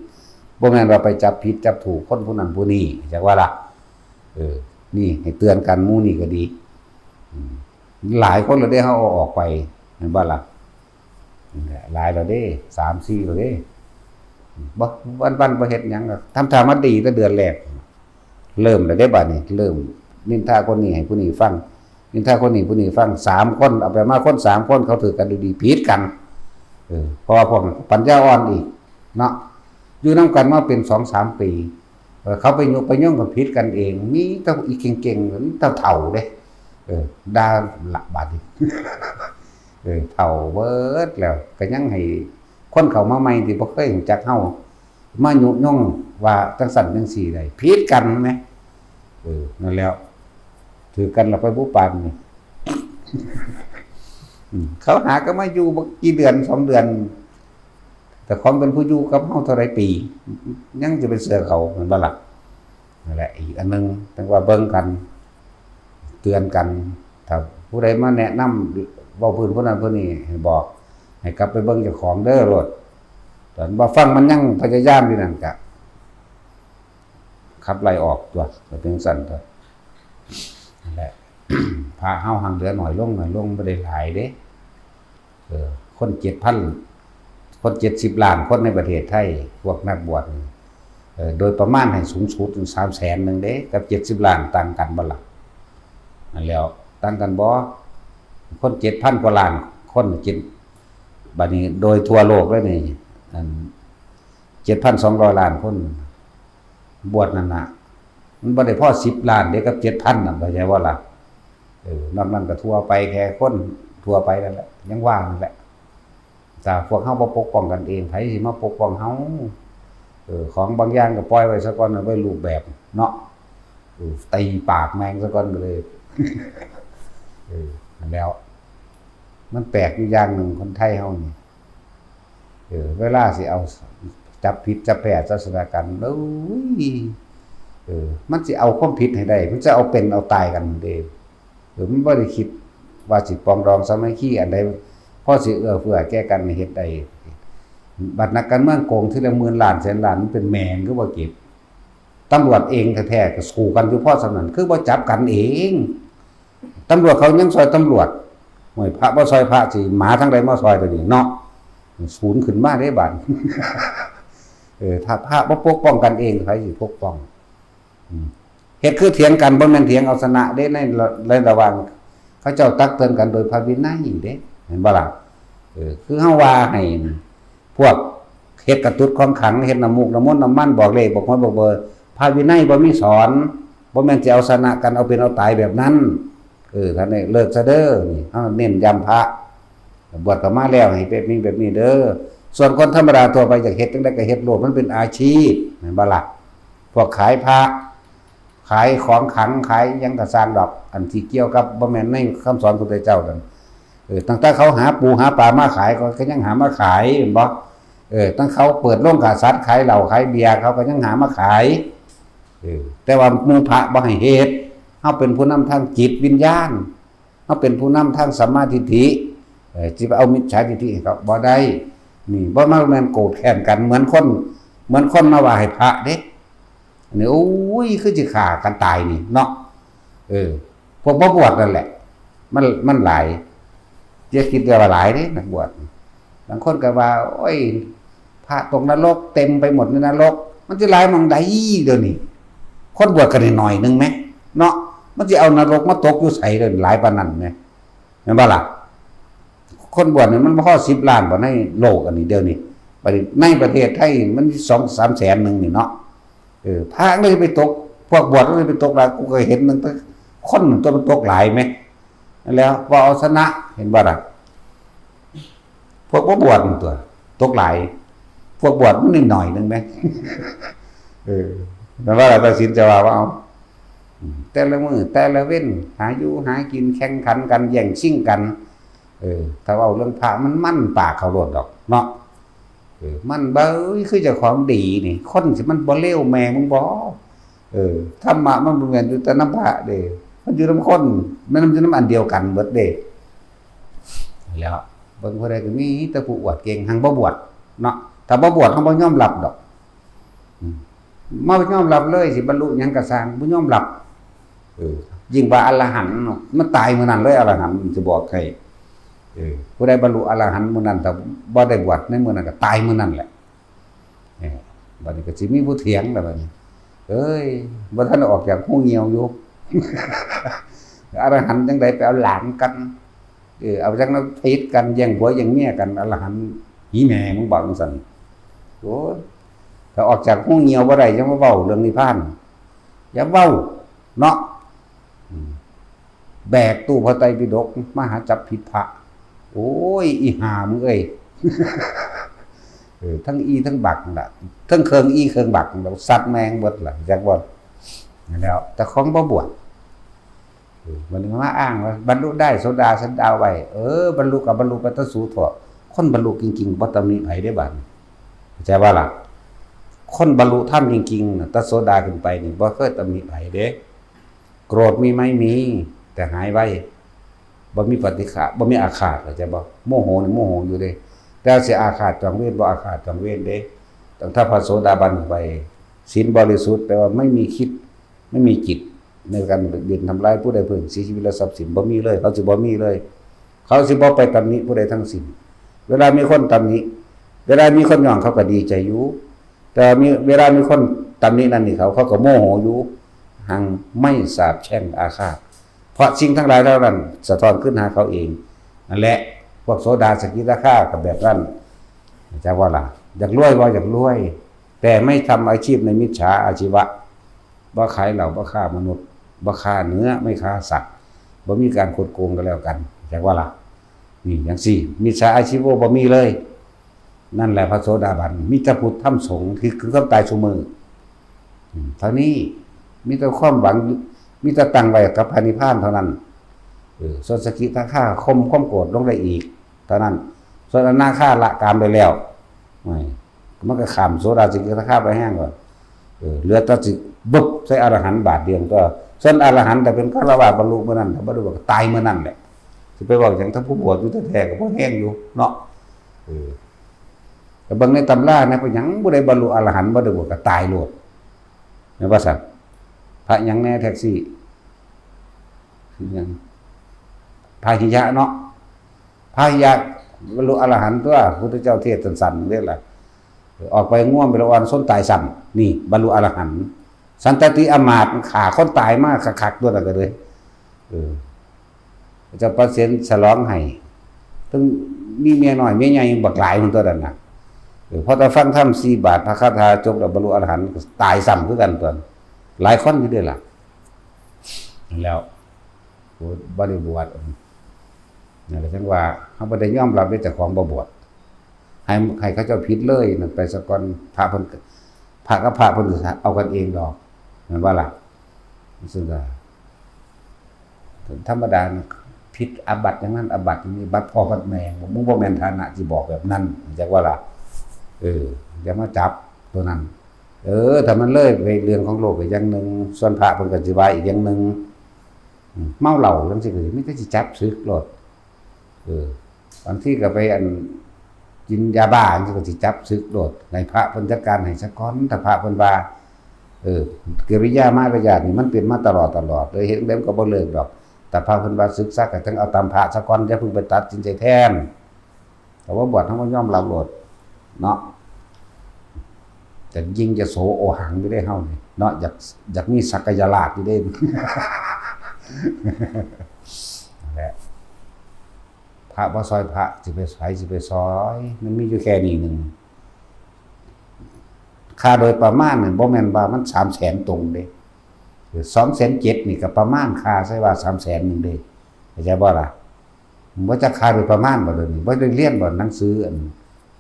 บ่แม่นว่าไปจับผิดจับถูกคนผู้นั้นผู้นี้ จักว่าล่ะ เออ นี่ให้เตือนกัน หมู่นี่ก็ดี อืม หลายคนแล้วเด้ เฮาเอาออกไป แม่นบ่ล่ะ นั่นแหละ หลายแล้วเด้ สามสี่แล้วเด้ บ่ วันๆ บ่เฮ็ดหยังหรอก ทำท่ามาดีแต่เดือนแรก เริ่มแล้วเด้ บัดนี้ เริ่มนินทาคนนี้ให้ผู้นี้ฟัง นินทาคนนี้ผู้นี้ฟัง สามคน เอาไปมาคนสามคน เขาถือกันดีๆ ผิดกัน เออ เพราะว่าพวกนั้นปัญญาอ่อนอีก เนาะ อยู่นำกันมาเป็นสองสามปี เออ เขาไปยุไปย่งกันผิดกันเอง มีแต่อีเก่งๆ มีแต่เฒ่าเด้ เออ ด่าละบาดนี้ เออ เฒ่าเบิดแล้ว ก็ยังให้คนเข้ามาใหม่ที่บ่เคยรู้จักเฮา มายุยงว่าจั่งซั้นจั่งซี้ได้ ผิดกันแหม เออ นั่นแหล้ว ถือกันละไปบุปานนี่ อืม เขาหาก็มาอยู่บ่กี่เดือน สองเดือน แต่ของเป็นผู้อยู่กับเฮาเท่าไรปี ยังจะไปเชื่อเขา แม่นบ่ล่ะ นั่นแหละ อีกอันหนึ่ง ต้องว่าเบิ่งกัน เตือนกัน ถ้าผู้ใดมาแนะนำ เว้าพื้นผู้นั้นผู้นี้ ให้บอก ให้กลับไปเบิ่งเจ้าของเด้อโลด ตอนบ่ฟังมันยังพยายามอยู่นั่นกะ ขับไล่ออกตัว ก็เป็นจั่งซั้นตัว นั่นแหละ พระเฮาหังเหลือหน่อยลง หน่อยลง บ่ได้หลายเด้ เออ คนเจ็ดพัน คนเจ็ดสิบล้านคนในประเทศไทย พวกนักบวชนี่ เออ โดยประมาณให้สูงสุดสามแสนหนึ่งเด้ กับเจ็ดสิบล้านต่างกันบ่ล่ะ นั่นแหล้ว ต่างกันบ่ คนเจ็ดพันกว่าล้านคน เจ็ด บัดนี้โดยทั่วโลกเลยนี่ อัน เจ็ดพันสองร้อยล้านคน บวชนั่นน่ะ มันบ่ได้พอสิบล้านเด้กับเจ็ดพันน่ะ เข้าใจบ่ล่ะ เออ นอกนั้นก็ทั่วไป แค่คนทั่วไปนั่นแหละ ยังว่านั่นแหละ ถ้าพวกเฮาบ่ปกป้องกันเอง ไผสิมาปกป้องเฮา เออ ของบางอย่างก็ปล่อยไว้ซะก่อน เอาไว้รูปแบบเนาะ เออ ตีปากแม่งซะก่อนก็เลย เออ นั่นแหล้ว มันแปลกอยู่อย่างหนึ่ง คนไทยเฮานี่ เออ เวลาสิเอาจับผิดจับแพ้ศาสนากัน โอ้ย เออ มันสิเอาความผิดให้ได้ มันจะเอาเป็นเอาตายกันเด้ เออ มันบ่ได้คิดว่าสิปรองดองสามัคคีอันใด พอสิเอื้อเฟื้อแก่กันเฮ็ดได้ บัดนักการเมืองโกงทีละหมื่นล้านแสนล้าน มันเป็นแม่งคือบ่เก็บ ตำรวจเองแท้ๆก็สู้กันอยู่พอส่ำนั้น คือบ่จับกันเอง ตำรวจเขายังซอยตำรวจ โอ้ย พระบ่ซอยพระสิหมาทางใดมาซอยตัวนี้เนาะ ศูนย์ขึ้นมาเด้บัด เออ ถ้าพระบ่ปกป้องกันเอง ใครสิปกป้อง อืม เฮ็ดคือเถียงกัน บ่แม่นเถียงเอาชนะเด้ ในระ ในระหว่างเขาเจ้าตักเตือนกันโดยพระวินัยเด้ เห็นบ่ล่ะ เออ คือเฮาว่าให้พวกเฮ็ดกระตุ้ดของขลัง เฮ็ดน้ำมูกน้ำมนต์น้ำมัน บอกเลขบอกหวยบอกเบอร์ พระวินัยบ่มีสอน บ่แม่นสิเอาชนะกัน เอาเป็นเอาตายแบบนั้น เออ ท่านนี่เลิกซะเด้อ นี่ เฮาเน้นย้ำพระ บวชเข้ามาแล้วให้แบบนี้แบบนี้เด้อ ส่วนคนธรรมดาทั่วไปอยากเฮ็ดจั่งใดก็เฮ็ดโลด มันเป็นอาชีพ แม่นบ่ล่ะ พวกขายพระ ขายของขลัง ขายหยังก็ซ่างดอก อันที่เกี่ยวกับบ่แม่นในคำสอนพุทธเจ้านั่น ออ ตั้งแต่เขาหาปูหาปลามาขาย เขาก็ยังหามาขาย เห็นบ่? เออ ตั้งเขาเปิดโรงฆ่าสัตว์ ขายเหล้าขายเบียร์ เขาก็ยังหามาขาย เออ แต่ว่าหมู่พระบ่ให้เฮ็ด เฮาเป็นผู้นำทางจิตวิญญาณ เฮาเป็นผู้นำทางสัมมาทิฏฐิ เออ สิไปเอามิจฉาทิฏฐิให้เขาบ่ได้ นี่ บ่มาแม่นโกรธแค้นกัน เหมือนคน เหมือนคนมาว่าให้พระเด้ อันนี้ โอ้ย คือสิฆ่ากันตายนี่เนาะ เออ พวกบ่บวชนั่นแหละ มัน มันหลาย อย่าคิดว่าหลายเด้ นักบวช บางคนก็ว่า โอ้ย พระตกนรกเต็มไปหมดในนรก มันสิหลายหม่องใดเดี๋ยวนี้ คนบวชกันหน่อยหนึ่งไหม เนาะ มันสิเอานรกมาตกอยู่ไสเดี๋ยวนี้ หลายปานนั้นไหม แม่นบ่ล่ะ? คนบวชนี่มันบ่พอสิบล้านบ่ในโลกอันนี้เดี๋ยวนี้ บัดนี้ในประเทศไทยมันสองสามแสนหนึ่งนี่เนาะ เออ พระเลยไปตก พวกบวชเลยไปตกหลาย กูก็เห็นตั้งแต่คนตัวมันตกหลายไหม นั่นแหล้ว ว่าเอาชนะ เห็นบ่ล่ะ? พวกบ่บวชนั่นตัว ตกหลาย พวกบวชมันนิดหน่อยหนึ่งไหม เออ แม่นบ่ล่ะ ตัดสินจะว่า ว่าเอา อืม แต่ละมื้อแต่ละเว็น หาอยู่หากิน แข่งขันกัน แย่งชิงกัน เออ ถ้าเว้าเรื่องพระมันมันปากเขาโลดดอกเนาะ เออ มันเบ้ย คือเจ้าของดีนี่ คนสิมันบ่เลวแม่มึงบ่ เออ ธรรมะมันบ่แม่นอยู่แต่นำพระเด้ มันอยู่นำคน มันอยู่นำอันเดียวกันเบิดเด้ แล้วเบิ่งผู้ใดก็มีแต่ผู้อวดเก่ง หังบ่บวชเนาะ ถ้าบ่บวช เฮาบ่ยอมรับดอก อืม มายอมรับเลย สิบรรลุหยังก็ซ่าง บ่ยอมรับ เออ ยิ่งว่าอรหันต์เนาะ มันตายมื้อนั้นเลย อรหันต์ สิบอกให้ เออ ผู้ใดบรรลุอรหันต์มื้อนั้น ถ้าบ่ได้บวชในมื้อนั้น ก็ตายมื้อนั้นแหละ เออ บัดนี้ก็สิมีผู้เถียงแล้วบัดนี้ เอ้ย บ่ทันได้ออกจากฮูเหี่ยวอยู่ อรหันต์จั่งใดไปเอาหลานกัน เออ เอาจั่งนั้นผิดกัน แย่งผัวแย่งเมียกัน อรหันต์ อีแม่มึงบอกจั่งซั้น โอ้ย ถ้าออกจากฮูเหี่ยวบ่ได้ อย่ามาเว้าเรื่องนิพพาน อย่าเว้า เนาะ อืม แบกตู้พระไตรปิฎกมาหาจับผิดพระ โอ้ย อีห่ามึงเอ้ย เออ ทั้งอีทั้งบักนั่นล่ะ ทั้งเครื่องอีเครื่องบักนั่นล่ะ สัตว์แม่งเบิดล่ะ จักบ่ นั่นแหล้ว แต่ของบ่บวช เออ มันมาอ้างว่าบรรลุได้โสดาสดาไว้ เออ บรรลุก็บรรลุไปตะสูเถาะ คนบรรลุจริงๆ บ่ตำหนิไผเด้บาดนี้ เข้าใจบ่ล่ะ? คนบรรลุธรรมจริงๆ น่ะ แต่โสดาขึ้นไปนี่ บ่เคยตำหนิไผเด้ โกรธมีไหม? มี แต่หายไว บ่มีปฏิฆะ บ่มีอาฆาต เข้าใจบ่? โมโหนี่โมโหอยู่เด้ แต่สิอาฆาตจองเวร บ่อาฆาตจองเวรเด้ ตั้งแต่พระโสดาบันไป ศีลบริสุทธิ์ แปลว่าไม่มีคิด ไม่มีจิตในการเบียดเบียนทำร้ายผู้ใด เพื่อเสียชีวิตและทรัพย์สิน บ่มีเลย เขาสิบ่มีเลย เขาสิบ่ไปตำหนิผู้ใดทั้งสิ้น เวลามีคนตำหนิ เวลามีคนย้อง เขาก็ดีใจอยู่ แต่มี เวลามีคนตำหนินั่นนี่เขา เขาก็โมโหอยู่ หังไม่สาปแช่งอาฆาต เพราะสิ่งทั้งหลายเหล่านั้นสะท้อนขึ้นหาเขาเอง นั่นแหละ พวกโสดาสกิทาคาก็แบบนั้น จักว่าล่ะ อยากรวยบ่ อยากรวย แต่ไม่ทำอาชีพในมิจฉาอาชีวะ บ่ขายเหล้า บ่ฆ่ามนุษย์ บ่ฆ่าเนื้อ ไม่ฆ่าสัตว์ บ่มีการคดโกงกันแล้วกัน จักว่าล่ะ นี่จั่งซี้ มิจฉาอาชีวะบ่มีเลย นั่นแหละพระโสดาบัน มีแต่พุทธธรรมสงฆ์ ที่คือความตายซุมื้อ อืม เท่านี้ มีแต่ความหวัง มีแต่ตั้งไว้กับพระนิพพานเท่านั้น เออ ส่วนสกิทาคาข่มความโกรธลงได้อีก เท่านั้น ส่วนอนาคาละกามได้แล้ว ไม่ มันก็ข้ามโสดาสกิทาคาไปแฮงก่อน เออ เหลือแต่สิบึบใส่อรหันต์บาทเดียวตัว ส่วนอรหันต์แต่เป็นฆราวาสบรรลุเมื่อนั้น ถ้าบ่ได้บวชก็ตายเมื่อนั้นแหละ สิไปเว้าหยัง ถ้าผู้บวชอยู่แท้ๆ ก็บ่แฮงอยู่เนาะ เออ ก็เบิ่งในตำรานะ เป็นหยังผู้ใดบรรลุอรหันต์บ่ได้บวชก็ตายโลด แม่นบ่ซั่น? พระหยังแน่แท็กซี่ หยัง พาหิยะเนาะ พาหิยะบรรลุอรหันต์ตัว พุทธเจ้าเทศน์สั้นๆ เด้ล่ะ ออกไปง่วงไปละอ่อนส้นตายซ้ำ นี่บรรลุอรหันต์ สันตติอำมาตย์ฆ่าคนตายมาคักๆ ตัวนั้นก็เลย เออ เจ้าประเสริฐฉลองให้ ทั้งมีเมียน้อยเมียใหญ่บักหลายคนตัวนั้นน่ะ เออ พอแต่ฟังธรรมสี่บาท พระคาถาจบแล้วบรรลุอรหันต์ ตายซ้ำคือกันตัว หลายคนอยู่เด้ล่ะ แล้ว โอ้ บ่ได้บวช นั่นแหละ จั่งว่า เฮาบ่ได้ยอมรับในเจ้าของบ่บวช ให้ ให้เขาเจ้าผิดเลย นั่นไปซะก่อน พระเพิ่นก็ พระกับพระเพิ่นก็เอากันเองดอก แม่นบ่ล่ะ? ซึ่งก็ ธรรมดานะ ผิดอาบัติอย่างนั้น อาบัติอย่างนี้ บัดพ่อบัดแม่ มึงบ่แม่นฐานะที่บอกแบบนั้น จักว่าล่ะ เออ อย่ามาจับตัวนั้น เออ ถ้ามันเลยไปเรื่องของโลกไปอย่างหนึ่ง ส่วนพระเพิ่นก็สิว่าอีกอย่างหนึ่ง อืม เมาเหล้าจังซี่ก็สิมีแต่สิจับสึกโลด เออ บางทีก็ไปอัน กินยาบ้าจังซี่ก็สิจับสึกโลด ให้พระเพิ่นจัดการให้ซะก่อน ถ้าพระเพิ่นว่า เออ กิริยามารยาทนี่มันเป็นมาตลอดตลอดเลย เฮ็ดจั่งใดมันก็บ่เลิกดอก แต่พระเพิ่นว่าสึกซะ ก็จั่งเอาตามพระซะก่อน อย่าเพิ่งไปตัดสินใจแทน แต่ว่าบวชเฮาก็ยอมรับโลดเนาะ แต่ยิ่งจะโสโอหังอยู่ได้เฮานี่เนาะ อยาก อยากมีสักยราชอยู่ได้ นั่นแหละ พระบ่ซอยพระ สิไปไส สิไปซอย มันมีอยู่แค่นี้หนึ่ง ค่าโดยประมาณนี่บ่แม่นว่ามันสามแสนตรงเด้ สองแสนเจ็ดนี่ก็ประมาณค่าใช้ว่าสามแสนหนึ่งเด้ เข้าใจบ่ล่ะ? บ่จักค่าโดยประมาณบ่เดี๋ยวนี้ บ่ได้เรียนบ่หนังสืออัน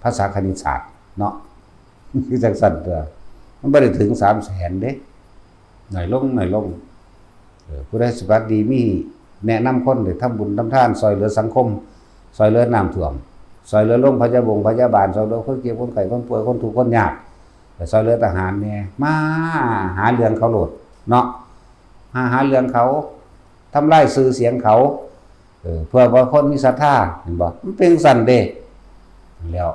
ภาษาคณิตศาสตร์เนาะ คือจังซั่นตัว มันบ่ได้ถึงสามแสนเด้ น้อยลง น้อยลง เออ ผู้ใดสวัสดีมีแนะนำคนได้ทำบุญทำทาน ซอยเหลือสังคม ซอยเหลือน้ำท่วม ซอยเหลือโรงพยาบงพยาบาล ซอยเหลือคนเจ็บคนไข้คนป่วยคนทุกข์คนยาก ไปซอยเหลือทหารแหน่ มาหาเรื่องเขาโลดเนาะ หา หาเรื่องเขา ทำลายชื่อเสียงเขา เออ เพื่อว่าคนมีศรัทธา เห็นบ่ มันเป็นจั่งซั้นเด้ แล้ว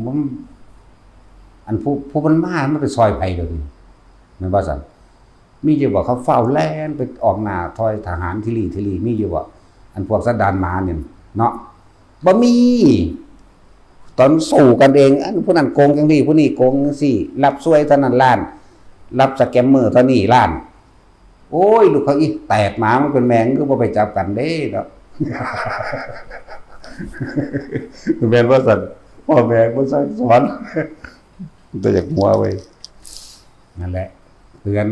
มัน อันผู้ ผู้มันมา มันไปซอยไผเดี๋ยวนี้ แม่นบ่ซั้น? มีอยู่บ่ เขาฟ้าวแล่นไปออกหน้าทอยทหารทีหลีทีหลี มีอยู่บ่ อันพวกสันดานหมาเนี่ยเนาะ บ่มี ตอนสู้กันเอง อันผู้นั้นโกงจังซี่ ผู้นี้โกงจังซี่ รับสวยเท่านั้นล้าน รับสแกมเมอร์เท่านี้ล้าน โอ้ย ลูกเขาอีแตกหมามันเป็นแมง คือบ่ไปจับกันเด้เนาะ แม่นว่าซั่น พ่อแม่บ่สั่งสอน แต่อยากหัวเว้ย นั่นแหละ เตือน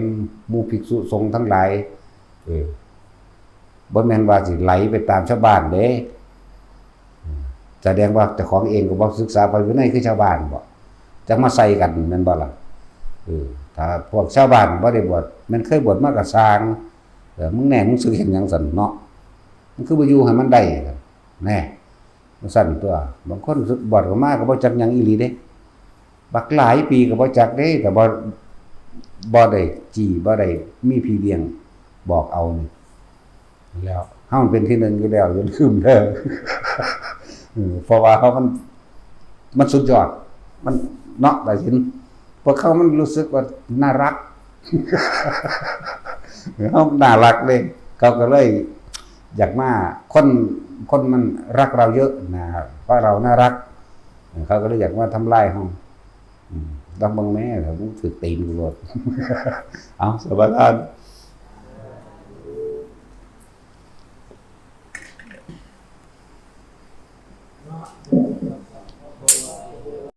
หมู่ภิกษุสงฆ์ทั้งหลาย เออ บ่แม่นว่าสิไหลไปตามชาวบ้านเด้ อืม แสดงว่าเจ้าของเองก็บ่ศึกษาพระวินัยคือชาวบ้านบ่ จักมาใส่กันแม่นบ่ล่ะ? เออ ถ้าพวกชาวบ้านบ่ได้บวช แม่นเคยบวชมาก็ซ่าง เออ มึงแน่ มึงสึกเฮ็ดหยังซั่นเนาะ มึงคือบ่อยู่ให้มันได้ แน่ จั่งซั่นตัว บางคนบวชเข้ามาก็บ่จักหยังอีหลีเด้ บักหลายปีก็บ่จักเด้ แต่บ่ บ่ได้จี้ บ่ได้มีพี่เลี้ยงบอกเอานี่ แล้วเฮามันเป็นที่หนึ่งอยู่แล้ว อย่าลืมเด้อ เออ เพราะว่าเฮามัน มันสุดยอด มัน เนาะ สายสิญจน์ พวกเขามันรู้สึกว่าน่ารัก เฮาน่ารักเด้ เขาก็เลยอยากมา คน คนมันรักเราเยอะนะ เพราะเราน่ารัก เขาก็เลยอยากมาทำลายเฮา อืม ลองเบิ่งแหน่ ถ้ามึงถืกตีนกูโลด เอา สมาทาน